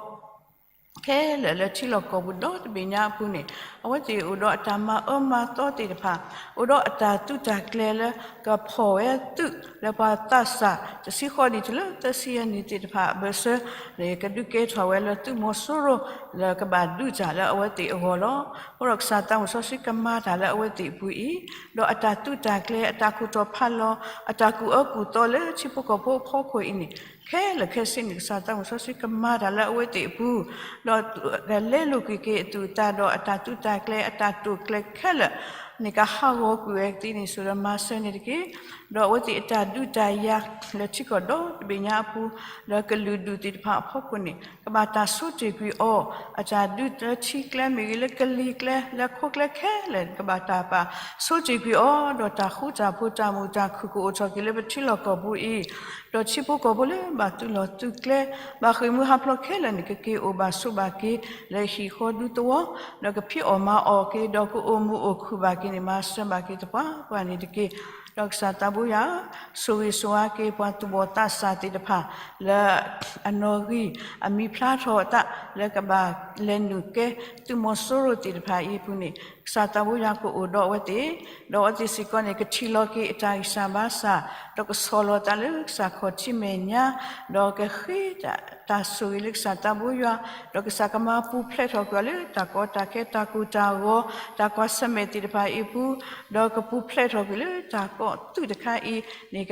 ခဲလၢာ်လၢထံလီၢ်ကီၢ်ပူၤဒီတဘ့ၣ်ညါအပူၤန့ၣ် အဝဲသ့ၣ်အိၣ်ဒီးအတၢ်မၤအၢမၤသီသ့ၣ်တဖၣ်, အိၣ်ဒီးအတၢ်သုးတၢ်ကျဲၤလၢကဖီၣ်ဝဲသုး လၢပှၤသးစၢ် တဆံဃိးနံၣ်တုၤလၢသၢဆံယဲၢ်နံၣ်သ့ၣ်တဖၣ်အဘၢၣ်စၢၤန့ၣ် ကဒုးကဲထီၣ်ဝဲလၢသုးမီၤစိရိၤ လၢကဘၣ်ဒုးတၢ်လၢအဝဲသ့ၣ်အဂီၢ်လီၤ. အဃိဒီးကစၢ်သးမုၢ်စီဆှံကမၤတၢ်လၢအဝဲသ့ၣ်အပူၤအံၤ, ဒီးအတၢ်သုးတၢ်ကျဲၤ အတၢ်ကူၣ်ထီၣ်ဖးလီၤ အတၢ်ကူၣ်အၢကူၣ်သီလၢထံဖိကီၢ်ဖိအဖီခိၣ်အံၤန့ၣ် ခဲလၢာ်ခဲဆ့န့ၣ် ကစၢ်သးမုၢ်စီဆှံကမၤတၢ်လၢအဝဲသ့ၣ်အပူၤ, ဒီးကလဲလိာ်ကွံာ်က့ၤအသူၣ်အသးဒီးအတၢ်သုးတၢ်ကျဲၤ အတၢ်တိာ်ကျဲၤခဲလၢာ်န့ၣ် ကဟးဂီၤကွံာ်ဝဲသ့န့ၣ် ဆိၣ်ဂ့ၤဒီးမၤစၢၤန့ၣ်တက့ၢ်. ဒီးအဝဲသ့ၣ်အတၢ်ဒုးတၢ်ယၤလၢထံကီၢ်ဒီတဘ့ၣ်ညါအပူၤ လၢကလုာ်ဒူၣ်သ့ၣ်တဖၣ်အဖီခိၣ်န့ၣ် ကဘၣ်တၢ်ဆိတ့ၢ်ကွံာ်အီၤ, အတၢ်ဒုးလၢထံကျဲမ့ၢ်ဂ့ၤ လၢကလံၤကျဲ လၢခိကျဲခဲလၢာ်န့ၣ် ကဘၣ်တၢ်ပာ်ဆိတ့ၢ်ကွံာ်အီၤ, ဒီးတၢ်ဃူတၢ်ဖိးတၢ်မုာ်တၢ်ခုၣ်ကအိၣ်ထီၣ်က့ၤလၢပထံလီၢ်ကီၢ်ပူၤအံၤ, ဒီးထံဖိကီၢ်ဖိလၢဘၣ်သုးလီၢ်သုးကျဲ ဘၣ်ဃ့ၢ်မူဟးဖျိးခဲလၢာ်န့ၣ် ကက့ၤအိၣ်ဘၣ်ဆိးဘၣ်က့ၤ လၢဟံၣ်ဃီဒူသဝီ, ဒီးကဖံးအီၣ်မၤအီၣ်က့ၤ ဒီးကအိၣ်မုာ်အိၣ်ခုၣ်ဘၣ်က့ၤန့ၣ် မၤစၢၤဘၣ်က့ၤသပှၢ်ပှၢ်န့ၣ်တက့ၢ်. ဒီးကစၢ်သးဘိယွၤဧၢ, ဆိၣ်ဂ့ၤဆိၣ်ဝါက့ၤပှၤသူၣ်ဘီၣ်သးစၢ်သ့ၣ်တဖၣ် လၢအနီၣ်ဂံၢ်အမံၤဖျါထီၣ်အသး လၢကဘၣ်လဲၤနုာ်ကဲသုးမီၤစိရိၤသ့ၣ်တဖၣ်အံၤအပူၤန့ၣ် ကစၢ်သးဘိယွၤကအိၣ်ဒီးအဝဲသ့ၣ်, ဒီးအဝဲသ့ၣ်စ့ၢ်ကီးန့ၣ် ကထံၣ်လီၤက့ၤအတၢ်ဂံၢ်စၢ်ဘါစၢ်, ဒီးကဆီၣ်လီၤသးလၢကစၢ်ခီၣ်ထံးမဲာ်ညါ, ဒီးကဃ့တၢ်ဆိၣ်ဂ့ၤလၢကစၢ်သးဘိယွၤ, ဒီးကစၢ်ကမၤပူၤဖျဲးထီၣ်ကွံာ်အီၤလၢတၢ်ကီတၢ်ခဲတၢ်ကိၢ်တၢ်ဂီၤ တၢ်ကွၢ်ဆၢၣ်မဲာ်သ့ၣ်တဖၣ်အံၤအပူၤ, ဒီးကပူၤဖျဲးထီၣ်ကွံာ်လၢတၢ်ကီၢ်သူးတခါအံၤန့ၣ်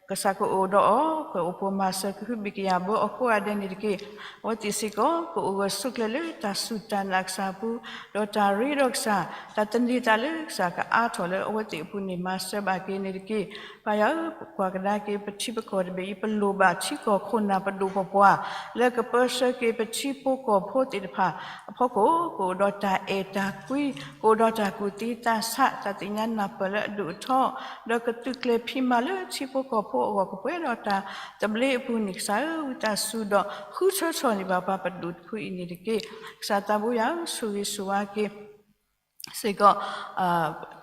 ကစၢ်ကအိၣ်ဒီးအီၤ, ကအိၣ်ဖှိၣ်မၤစၢၤကဟုဘံၣ်ကယာ်ဘၢအီၤကိးဂၤဒဲးန့ၣ်တက့ၢ်. အဝဲသ့ၣ်စ့ၢ်ကီး ကအိၣ်ဂၢၢ်ဆိးကျၢၤလၢတၢ်စူၢ်တၢ်နာ်ကစၢ်အပူၤ, ဒီးတၢ်ရ့ဒီးကစၢ်, တၢ်သန့ၤသးလၢကစၢ်ကအါထီၣ်လၢအဝဲသ့ၣ်အပူၤန့ၣ် မၤစၢၤဘၣ်က့ၤန့ၣ်တက့ၢ်. ပၢ်ယွၤဧၢ, ပကွၢ်ကဒါက့ၤပထံပကီၢ်တဘ့ၣ်အံၤ ပလိၣ်ဘၣ်ထံကီၢ်ခိၣ်နၢ်ပဒိၣ်ပပှၢ် လၢကပၢဆှၢက့ၤပထံဖိကီၢ်ဖိသ့ၣ်တဖၣ်အဖီခိၣ် ကအိၣ်ဒီးတၢ်အဲၣ်တၢ်ကွံ, ကအိၣ်ဒီးတၢ်ကူၣ်သ့သးဆး, တၢ်သ့ၣ်ညါနၢ်ပၢၢ်လၢအဒိၣ်အထီ, ဒီးကသုးကျဲၤဖံးမၤလၢထံဖိကီၢ်ဖိအဂီၢ် ကပှဲၤဒီးတၢ်သဘျ့အပူၤန့ၣ် ကစၢ်ဧၢ, ဝံသးစူၤဒီးဃုထၢထီၣ်န့ၢ်ဘၣ်ပှၤပဒိၣ်တဖုအံၤန့ၣ်တက့ၢ်. ကစၢ်သးဘိယွၤဧၢ, ဆိၣ်ဂ့ၤဆိၣ်ဝါက့ၤ စ့ၢ်ကီး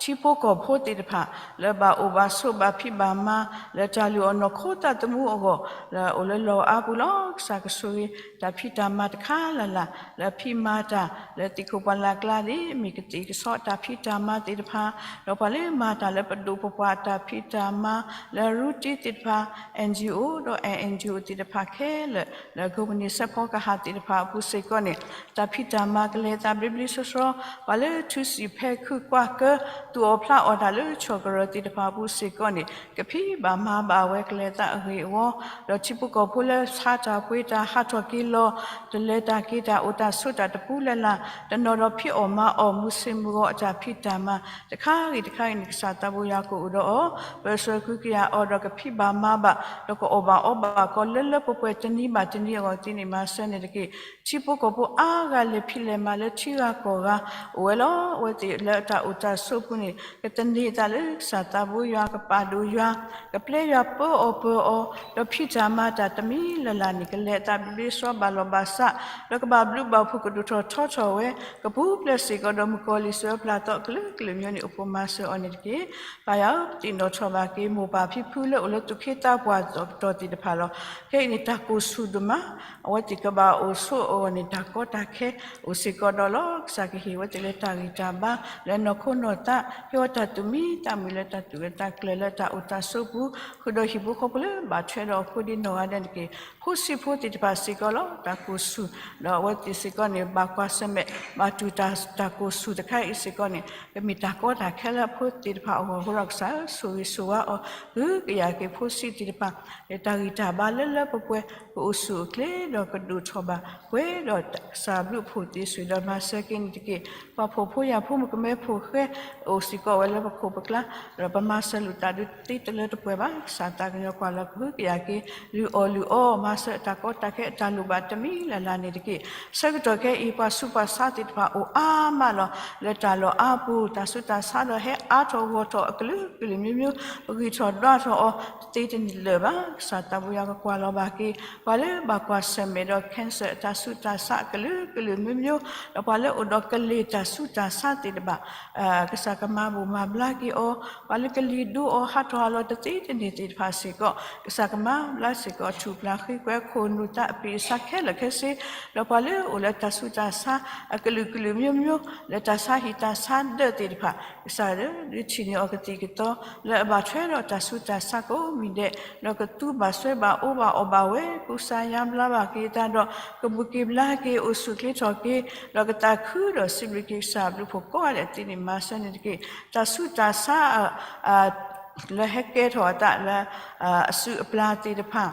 ထံဖိကီၢ်ဖိသ့ၣ်တဖၣ် လၢဘၣ်အိၣ်ဘၣ်ဆိးဘၣ်ဖံးဘၣ်မၤ လၢတၢ်လုၢ်အီၣ်နီၢ်ခိသးသမူအဂီၢ် လၢအိၣ်လၢလီၢ်အါပူၤလီၤ. ကစၢ်ကဆိၣ်ဂ့ၤ တၢ်ဖံးတၢ်မၤတခါလၢ်လၢ် လၢဖံးမၤတၢ်လၢသ့ၣ်ခိၣ်ပှၢ်လၢ်ကျါန့ၣ် မ့ၢ်ကသ့ၣ်ကဆီးတၢ်ဖံးတၢ်မၤသ့ၣ်တဖၣ်, ဒီးပှၤလၢမၤတၢ်လၢပဒိၣ်ပပှၢ်တၢ်ဖံးတၢ်မၤ လၢရူတ့သ့ၣ်တဖၣ် NGO ဒီး NGO သ့ၣ်တဖၣ်ခဲလၢာ် လၢကိးမုၢ်နံၤစဲးဖီကဟၣ်သ့ၣ်တဖၣ်အပူၤစ့ၢ်ကီးန့ၣ် တၢ်ဖံးတၢ်မၤကလဲၤသးဘျ့ဘျ့ဆှီဆှီ, ပှၤလၢထူစံာ်ဖဲခုကွၢ်ကၢ သူၣ်အီၣ်ဖျးအီၣ်တၢ်လၢဆီၣ်ကရၢၢ်သ့ၣ်တဖၣ်အပူၤစ့ၢ်ကီးန့ၣ် ကဖံးဘၣ်မၤဘၣ်ဝဲကလဲၤသးအဂ့ၢ်အဝီ, ဒီးထံဖိကီၢ်ဖိလၢဆါတၢ်ပှ့ၤတၢ်ဟးထီၣ်က့ၤလီၤ တလဲၤတၢ်က့ၤတၢ်အိၣ်တၢ်ဆိးတၢ်တပူၤလၢ်လၢ် တနီၤဒီးဖံးအီၣ်မၤအီၣ်မုၢ်ဆ့ၣ်မုၢ်ဂီၤအတၢ်ဖံးတၢ်မၤ တခါဂ့ၤတခါဂ့ၤန့ၣ် ကစၢ်သးဘိယွၤကအိၣ်ဒီးအီၤ ပၢၤစၢၤကဟုကယာ်အီၤဒီးကဖံးဘၣ်မၤဘၣ် ဒီးကအီၣ်ဘၣ်အီဘၣ်ကီးလၢလၢပှဲၤပှဲၤတနံၤဘၣ်တနံၤအဂီၢ်သ့န့ၣ် မၤစၢၤန့ၣ်တက့ၢ်. ထံဖိကီၢ်ဖိအါဂၤလဲၤဖံးလဲၤမၤလၢထံဂၤကီၢ်ဂၤ အိၣ်ဝဲလီၤ. အဝဲသ့ၣ်လၢတၢ်အိၣ်တၢ်ဆိးပူၤန့ၣ် ကသန့ၤအသးလၢကစၢ်သးဘိယွၤ ကပာ်ဒိၣ်ယွၤ ကပျဲယွၤပၢအီၤပၢအီၤ ဒီးဖံးတၢ်မၤတၢ်တမံၤလၢ်လၢ်န့ၣ် ကလဲၤအသးဘျ့ဘျ့ဆှီဘၣ်လီၢ်ဘၣ်စး ဒီးကဘၣ်ဘျုးဘၣ်ဖှိၣ်ကဒိၣ်ထီၣ်ထီထီၣ်ဝဲ ကပူၤဖျဲးစ့ၢ်ကီးဒီးမုၣ်ကီၤလံၢ်စၢၤအပျၢ်သီအကလုာ်ကလုာ်မ့ၢ်န့ၣ် အိၣ်ဖှိၣ်မၤစၢၤအီၤန့ၣ်တက့ၢ်. ပၢ်ယွၤဧၢ ပသ့ၣ်နီၣ်ထီၣ်ဘၣ်က့ၤ မိၢ်ပၢ်ဖံဖုလၢအိၣ်လၢသူၣ်က့သးပှၢ်အကတီၢ်သ့ၣ်တဖၣ်လီၤ. ခဲအံၤန့ၣ် တၢ်ကိၢ်ဆူၣ်ဒိၣ်မး အဝဲသ့ၣ်ကဘၣ်အိၣ်ဆိးအဂီၢ်န့ၣ် တၢ်ကီတၢ်ခဲအိၣ်စ့ၢ်ကီးဒီးလီၤ. ကစၢ်ကဟ့ၣ်ဝဲသ့ၣ်လၢတၢ်ဂံၢ်တၢ်ဘါ လၢနီၢ်ခိနီၢ်သး ဟ့ၣ်အီၤတၢ်သူၣ်မံသးမုာ်လၢတၢ်သူၣ်ဂၢၢ်သးကျၢၤလၢတၢ်အိၣ်တၢ်ဆိးပူၤ ဃုာ်ဒီးဟံၣ်ဖိဃီဖိလၢဘၣ်ထွဲဒီးအဃိဒ်နီၢ်ဂၤဒဲးန့ၣ်တက့ၢ်. ဖိဆံးဖိသ့ၣ်တဖၣ်စ့ၢ်ကီးလီၤ. တၢ်ကိၢ်ဆူၣ် ဒီးအဝဲသ့ၣ်စ့ၢ်ကီးန့ၣ် ဘၣ်ကွၢ်ဆၢၣ်မဲာ် ဘၣ်တူၢ်တၢ် တၢ်ကိၢ်ဆူၣ်တခါအံၤစ့ၢ်ကီးန့ၣ် ကမ့ၢ်တၢ်ကီတၢ်ခဲလၢအဖိသ့ၣ်တဖၣ်အဂီၢ်အဃိဒီး ကစၢ်ဧၢ ဆိၣ်ဂ့ၤဆိၣ်ဝါအီၤ ကဟုကယာ်က့ၤဖိဆံးသ့ၣ်တဖၣ် လၢတၢ်ဂံၢ်တၢ်ဘါလၢလၢပှဲၤပှဲၤ ကအိၣ်ဆူၣ်အိၣ်ချ့ဒီးကဒိၣ်ထီၣ်ဘၣ်ပှဲၤဒီးကစၢ်ဘျုးဖှိၣ်သ့ဆိၣ်ဒီးမၤစၢၤက့ၤန့ၣ်တက့ၢ်. ပှၤဖှီၣ်ဖိယာ်ဖိမုၣ်ကမဲဖိဃဲ အိၣ်စ့ၢ်ကီးဝဲလၢပခိၣ်ပကျါ ဒီးပမၤစၢၤလိာ်သးဒုးသ့တလၢတပှဲၤဘၣ်. ကစၢ်သးကညီၤကွၢ်လီၤကဟုကယာ်က့ၤ လုၢ်အီၣ်လုၢ်အီ မၤစၢၤတၢ်ကီတၢ်ခဲအတၢ်လိၣ်ဘၣ်တမံၤလၢ်လၢ်န့ၣ်တက့ၢ်. ဆၢကတီၢ်ခဲအံၤ ပှၤဆူးပှၤဆါသ့ၣ်တဖၣ်အိၣ်အါမးလီၤ. လၢတၢ်လီၢ်အါပူၤ တၢ်ဆူးတၢ်ဆါဒီးဟဲအါထီၣ်ဂီၢ်ထီၣ်အကလုာ်ကလုာ်မ့ၢ်မ့ၢ် ပဂံၢ်ထီၣ်ဒွးထီၣ်အီၤတသ့တလၢာ်ဘၣ်. ကစၢ်သးဘိယွၤကကွၢ်လီၤဘၣ်က့ၤ ပှၤလၢဘၣ်ကွၢ်ဆၢၣ်မဲာ်ဒီး cancer တၢ်ဆူးတၢ်ဆါအကလုာ်ကလုာ်မ့ၢ်မ့ၢ် ဒီးပှၤလၢအိၣ်ဒီးကလ့ၢ်တၢ်ဆူးတၢ်ဆါသ့ၣ်တဖၣ် ကစၢ်ကမၤဘူၣ်မၤဘျါက့ၤအီၤ, ပှၤလၢကလံၤဒိအီၤ ဟးထီၣ်ဟးလီၤတသ့တန့ၢ်သ့ၣ်တဖၣ်စ့ၢ်ကီး ကစၢ်ကမၤဘျါစ့ၢ်ကီး ထူၣ်ဖျးဃ့ကွံာ်အခိၣ်နူာ်သးအပျံၤအစးခဲလၢာ်ခဲဆ့, ဒီးပှၤလၢအိၣ်လၢတၢ်ဆူးတၢ်ဆါ အကလုာ်ကလုာ်မ့ၢ်မ့ၢ် လၢတၢ်ဆါဟံၣ်တၢ်ဆါဒၢးသ့ၣ်တဖၣ် ကစၢ်ဒုးထံၣ်န့ၢ်အီၤကသံၣ်ကသီ လၢအဘၣ်ထွဲဒီးတၢ်ဆူးတၢ်ဆါကိးမံၤဒဲး, ဒီးကသူဘၣ်စွဲဘၣ်အိၣ်ဘၣ်အီၣ်ဘၣ်ဝဲ ကူစါယါဘျါဘၣ်က့ၤအသးဒီး ကဘူၣ်က့ၤဘျါက့ၤ အိၣ်ဆူၣ်ချ့ထီၣ်က့ၤ, ဒီးကသးခုဒီးစံးဘျုးက့ၤကစၢ်ဘျုးဖှိၣ်ကိးဂၤဒဲးသ့န့ၣ် မၤစၢၤန့ၣ်တက့ၢ်. တၢ်ဆူးတၢ်ဆါ လၢဟဲကဲထီၣ်အသးလၢ အစုအပျၢ်သ့ၣ်တဖၣ်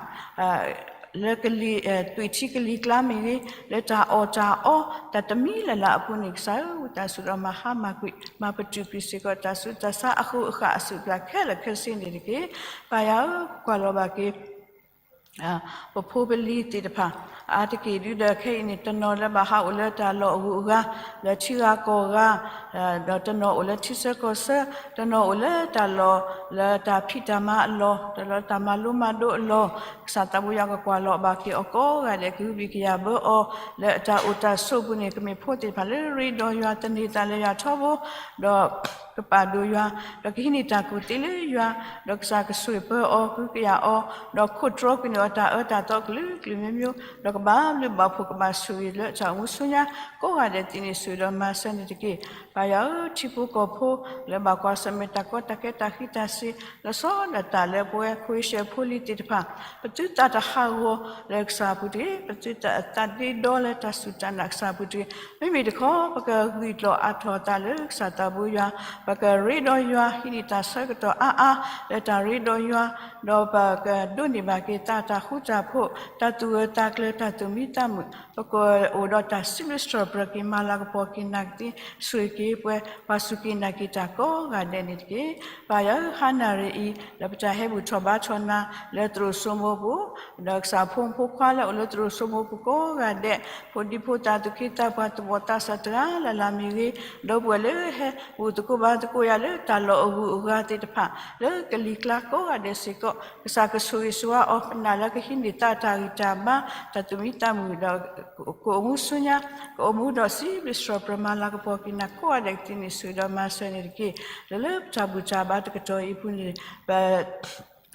လၢကလံၤ သွံၣ်ထံကလံၤကျါမ့ၢ်ဂ့ၤ, လၢတၢ်အီၣ်တၢ်အီ တၢ်တမံၤလၢ်လၢ်အပူၤန့ၣ် ကစၢ်ဧၢ ဝံသးစူၤဒီးမၤဟါမၢ်ကွံာ် မၤပတုာ်ကွံာ်စ့ၢ်ကီး တၢ်ဆူးတၢ်ဆါအဃိအဃၣ်အစုအပျၢ်ခဲလၢာ်ခဲဆ့န့ၣ်တက့ၢ်. ပၢ်ယွၤဧၢ ကွၢ်လီၤဘၣ်က့ၤ ပဖိပလံၤသ့ၣ်တဖၣ် အါတက့ၢ်ဒုဒီးခဲအံၤန့ၣ် တနီၤလၢဘၣ်ဟးအိၣ်လၢတၢ်လီၢ်အဂုၤအဂၤ လၢထံဂၤကီၢ်ဂၤ ဒီးတနီၤအိၣ်လၢထံဆၢကီၢ်ဆၢ, တနီၤအိၣ်လၢတၢ်လီၢ် လၢတၢ်ဖံးတၢ်မၤအလီၢ်, တၢ်လီၢ်တၢ်မၤလိမၤဒိးအလီၢ်, ကစၢ်သးဘိယွၤကကွၢ်လီၤဘၣ်က့ၤအီၤကိးဂၤဒဲး ကဟုဘံၣ်ကယာ်ဘၢအီၤ လၢအတၢ်အိၣ်တၢ်ဆိးပူၤန့ၣ် ကမ့ၢ်ဖိသ့ၣ်တဖၣ်လၢရ့ဒီးယွၤ သန့ၤသးလၢယွၤထီဘိ ဒီး ကပာ်ဒိၣ်ယွၤ, ဒီးကဟံးန့ၢ်တၢ်ကူၣ်သ့လၢယွၤ, ဒီးကစၢ်ကဆိၣ်ဂ့ၤပၢအီၤ ကဟုကယာ်အီၤ, ဒီးခိးတြီကွံာ်န့ၢ်အီၤတၢ်အၢတၢ်သီကလုာ်ကလုာ်မ့ၢ်မ့ၢ်, ဒီးကဘၣ်ဘျုးဘၣ်ဖှိၣ်ကဘၣ်ဆိၣ်ဂ့ၤလၢတၢ်အိၣ်မူဆူညါ ကိးဂၤဒဲးသ့န့ၣ် ဆိၣ်ဂ့ၤဒီးမၤစၢၤန့ၣ်တက့ၢ်. ပၢ်ယွၤဧၢ ထံဖိကီၢ်ဖိ လၢဘၣ်ကွၢ်ဆၢၣ်မဲာ်တၢ်ကီတၢ်ခဲတၢ်ဃံးတၢ်စ့ၤ လီၤဆီဒၣ်တၢ်လၢပဝဲ ခွ့ရှၢၣ်ဖိလံၤသ့ၣ်တဖၣ် ပသုသးတဟးဂီၤလၢကစၢ်အပူၤတဂ့ၤ, ပသုသးဒ့ဒီလၢတၢ်စူၢ်တၢ်နာ်ကစၢ်အပူၤတဂ့ၤ. မ့မ့ၢ်တခီ ပကဂံၢ်ကျီၢ်အါထီၣ်အသးလၢကစၢ်သးဘိယွၤ, ပကရ့ဒီးယွၤ ဟံးန့ၢ်တၢ်ဆၢကတီၢ်အါအါ လၢတၢ်ရ့ဒီးယွၤ, ဒီးပကဒိးန့ၢ်ဘၣ်က့ၤသးတၢ်ဃူတၢ်ဖိး, တၢ်သူၣ်ဂၢၢ်သးကျၢၤ တၢ်သူၣ်မံသးမုာ်, ပကအိၣ်ဒီးတၢ်စံးဘျုးစံးထီၣ်ပတြၢၤက့ၤ မၤလၤကပီၤက့ၤနာ်က့ၤ ဆိၣ်ဂ့ၤက့ၤပှၤ ပှၤစူၢ်က့ၤနာ်က့ၤတၢ်ကိးဂၤဒဲးန့ၣ်တက့ၢ်. ပၢ်ယွၤဧၢ ဟါနၣ်ရံၣ်အံၤ လၢပတၢ်ဟဲဘူၣ်ထီၣ်ဘါထီၣ်နၤ လၢသရိာ်စိမိပူၤ, ဒီးကစၢ်ဖိမုၣ်ဖိခွါလၢအိၣ်လၢသရိာ်စိမိပူၤကိးဂၤဒဲး, ဖိဒံဖိသၣ်သူၣ်က့သးပှၢ် သူၣ်ဘီၣ်သးစၢ်တဂၤလၢ်လၢ်မ့ၢ်ဂ့ၤ, ဒီပုၢ်ဝဲၢ်လၢဟဲဘူၣ်သကိးဘါ သကိးယၤလၢတၢ်လီၢ်အဂုၤအဂၤသ့ၣ်တဖၣ် လၢကလံၤကျါကိးဂၤဒဲးစ့ၢ်ကီး ကစၢ်ကဆိၣ်ဂ့ၤဆိၣ်ဝါအီၤ ပနာ်လၢကဟံးန့ၢ်သးတၢ်ဂံၢ်တၢ်ဘါ တၢ်သူၣ်မံသးမုာ်ဒီး ကအိၣ်မူဆူညါ ကအိၣ်မူဒီးစံးဘျုးစံးထီၣ်ပတြၢၤမၤလၤကပီၤက့ၤနၤကိးဂၤဒဲး ကသ့န့ၢ်ဆူၣ်ဒီးမၤစၢၤန့ၣ်တက့ၢ်. လၢလၢပတၢ်ဘူၣ်တၢ်ဘါတကတီၢ်အံၤအပူၤန့ၣ် ပ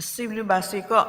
စံးဘျုးဘၣ်စ့ၢ်ကီး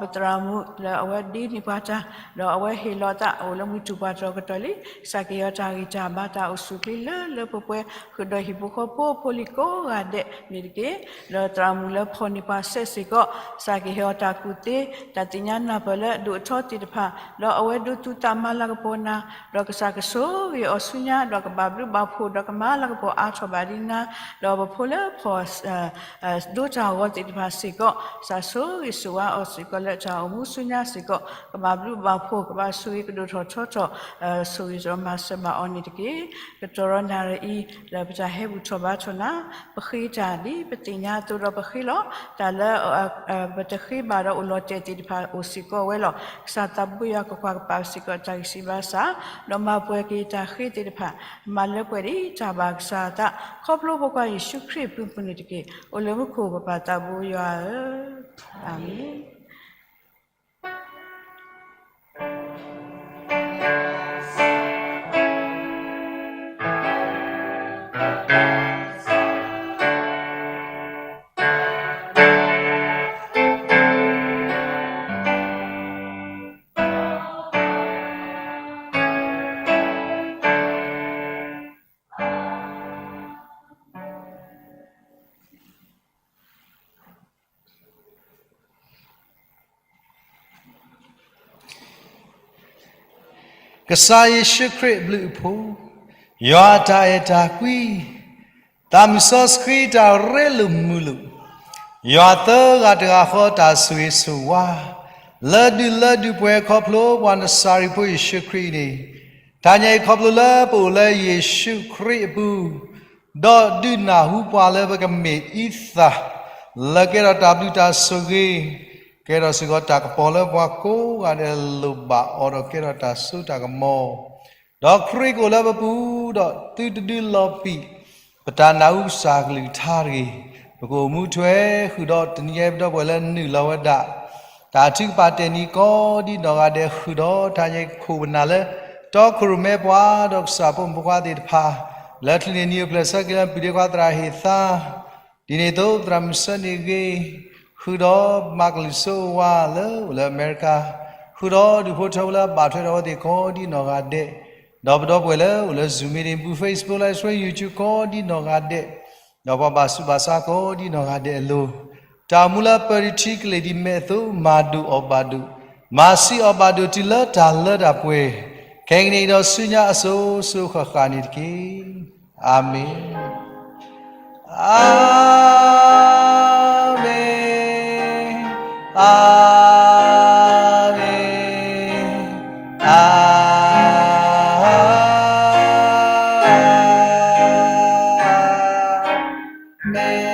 ပသရၣ်မုၣ်လၢအဝဲဒ်န့ၢ်ပှၤတၢ် ဒီးအဝဲဟ့ၣ်လီၤသးအိၣ်လၢမုၢ်တူာ်ပှၢ်တြီၤကတီၢ်လံ ကစၢ်ကဟ့ၣ်အီၤတၢ်ဂံၢ်တၢ်ဘါတၢ်အိၣ်ဆူၣ်အိၣ်ချ့လၢလၢပှဲၤပှဲၤ ဃုာ်ဒီးဟံၣ်ဖိဃီဖိဖိလံၤကိးဂၤဒဲးန့ၣ်တက့ၢ်. ဒီးသရၣ်မုၣ်လၢဖီၣ်န့ၢ်ပှၤစဲးစ့ၢ်ကီး ကစၢ်ကဟ့ၣ်အီၤတၢ်ကူၣ်သ့ တၢ်သ့ၣ်ညါနၢ်ပၢၢ်လၢအဒိၣ်အထီသ့ၣ်တဖၣ် ဒီးအဝဲဒိးသူၣ်သးမၤလၤကပီၤနၤ ဒီးကစၢ်ကဆိၣ်ဂ့ၤအီၤဆူညါ ဒီးကဘၣ်ဘျုးဘၣ်ဖှိၣ် ဒီးကမၤလၤကပီၤအါထီၣ်ဘၣ်ဒ်နၤ ဒီးပဖိလၢဖီၣ် ဒိတၢ်ဂီၤသ့ၣ်တဖၣ်စ့ၢ်ကီး ကစၢ်ဆိၣ်ဂ့ၤဆိၣ်ဝါအီၤစ့ၢ်ကီးလၢတၢ်အိၣ်မူဆူညါစ့ၢ်ကီး ကဘၣ်ဘျုးဘၣ်ဖှိၣ် ကဘၣ်ဆိၣ်ဂ့ၤကဒိၣ်ထီၣ်ထီထီၣ် ဆိၣ်ဂ့ၤဒီးမၤစၢၤဘၣ်အီၤန့ၣ်တက့ၢ်. ကတီၢ်ဒီးနၣ်ရံၣ်အံၤ လၢပတၢ်ဟဲဘူၣ်ထီၣ်ဘါထီၣ်နၤ ပဃ့တၢ်ဒ်ပသ့ၣ်ညါအသိးဒီးပဃ့လီၤ. တၢ်လၢ ပတဃ့ဘၣ်ဒီးအိၣ်လီၤတဲာ်သ့ၣ်တဖၣ်အိၣ်စ့ၢ်ကီးဝဲလီၤ. ကစၢ်သးဘိယွၤကွၢ်ကွၢ်ကပၤစ့ၢ်ကီးတၢ်ဂံၢ်စံးဘါစၢ် ဒီးမၤပှဲၤက့ၤတၢ်ဃ့သ့ၣ်တဖၣ် မၤလၢပှဲၤဒ်တၢ်ဘၣ်ကစၢ်အသး ခီဖျိဖိခွါယ့ၣ်ၡူးခရံာ်အပူၤန့ၣ်တက့ၢ်. အိၣ်လၢမူခိၣ်ပပၢ်သးဘိယွၤဧၢ, အၤမ့ၣ်. ကစၢ်ယ့ၣ်ၡူးခရံာ်အဘျုးအဖှိၣ်, ယွၤအတၢ်အဲၣ်တၢ်ကွံ, သးမုၢ်စီဆှံတၢ်ရ့လိာ်မုာ်လိာ်, ယွၤသၢဂၤတဂၤဃီတၢ်ဆိၣ်ဂ့ၤဆိၣ်ဝါ, လၢဒုးလၢဒုးပှဲၤခီဖျိပှၤနစၤရ့းဖိယ့ၣ်ၡူးခရံာ်အံၤန့ၣ်, တနံၤအံၤခီဖျိလၢပအိၣ်လၢယ့ၣ်ၡူးခရံာ်အပူၤ, ဒီးဒုးနၢ်ဟူပှၤလၢပကမ့ၢ်အံသၣ်, လၢကဲထီၣ်တၢ်ဘျုးတၢ်ဆိၣ်ဂ့ၤ, ကဲထီၣ်စ့ၢ်ကီးတၢ်ကပီၤလၢပှၤကိးဂၤဒဲးလိၣ်ဘၣ်အီၤဒီးကဲထီၣ်တၢ်စိတၢ်ကမီၤ ဒီးခရံာ်ကအိၣ်လၢပပူၤ, ဒီးသုတဒုးလီၤပံာ် ပတၢ်နၢ်ဟူကစၢ်ကလုၢ်ကထါတဂ့ၤ. ပကအိၣ်မူထွဲဃုာ်ဒီးတနံၤညါပဒီပုၢ်ဝဲၢ်လၢနုာ်လီၤဝဲဒၣ် တၢ်ထုကဖၣ်တဲာ်နံၤကိးဒ်နီၢ်ဂၤဒဲးဃုာ်ဒီး တနံၤအံၤခိၣ်ပနၢ်လၢ တီခိၣ်ရိၣ်မဲပှၤဒီးကစၢ်ဖိမုၣ်ဖိခွါသ့ၣ်တဖၣ် လၢချုးန့ၢ်နံၤအိၣ်ဖျဲၣ်ဆၢက့ၤလၢပျုၤဒ့ခွါသရၣ်ဟ့ၣ်သါ ဒ်န့ၣ်အသိး သရၣ်မုၣ်ဆၢန့ၣ်ဂ့ၤ, ဃုာ်ဒီးမၤကလုၢ်စိဝါလၢအိၣ်လၢအမဲရကၤ, ဃုာ်ဒီးဒူၣ်ဖိထၢဖိလၢအဘၣ်ထွဲဒီးအဝဲသ့ၣ်ကိးဒ်နီၢ်ဂၤဒဲး, ဒီးပဒီပုၢ်ဝဲၢ်လၢအိၣ်လၢ Zoom meeting ပူၤ Facebook Live Stream YouTube ကိးဒ်နီၢ်ဂၤဒဲး, ဒီးပှၤဘၣ်ဆူးဘၣ်ဆါကိးဒ်နီၢ်ဂၤဒဲးအလိၤ, တၢ်အိၣ်မူလၢပၢၤတထံကလ့ၢ်ဒ်မဲာ်အသိး မၤဒိၣ်အီၣ်ဘၣ်ဒိၣ်, မၤဆံးအီၣ်ဘၣ်ဒိၣ်တုၤလၢတၢ်လၢတၢ်ပှဲၤ, ခဲကနံၣ်အံၤဒီးဆူညါအစိၤစိၤဃၣ်ဃၣ်န့ၣ်တက့ၢ်. အၤမ့ၣ်, အၤမ့ၣ်, အၤမ့ၣ်, အၤမ့ၣ်.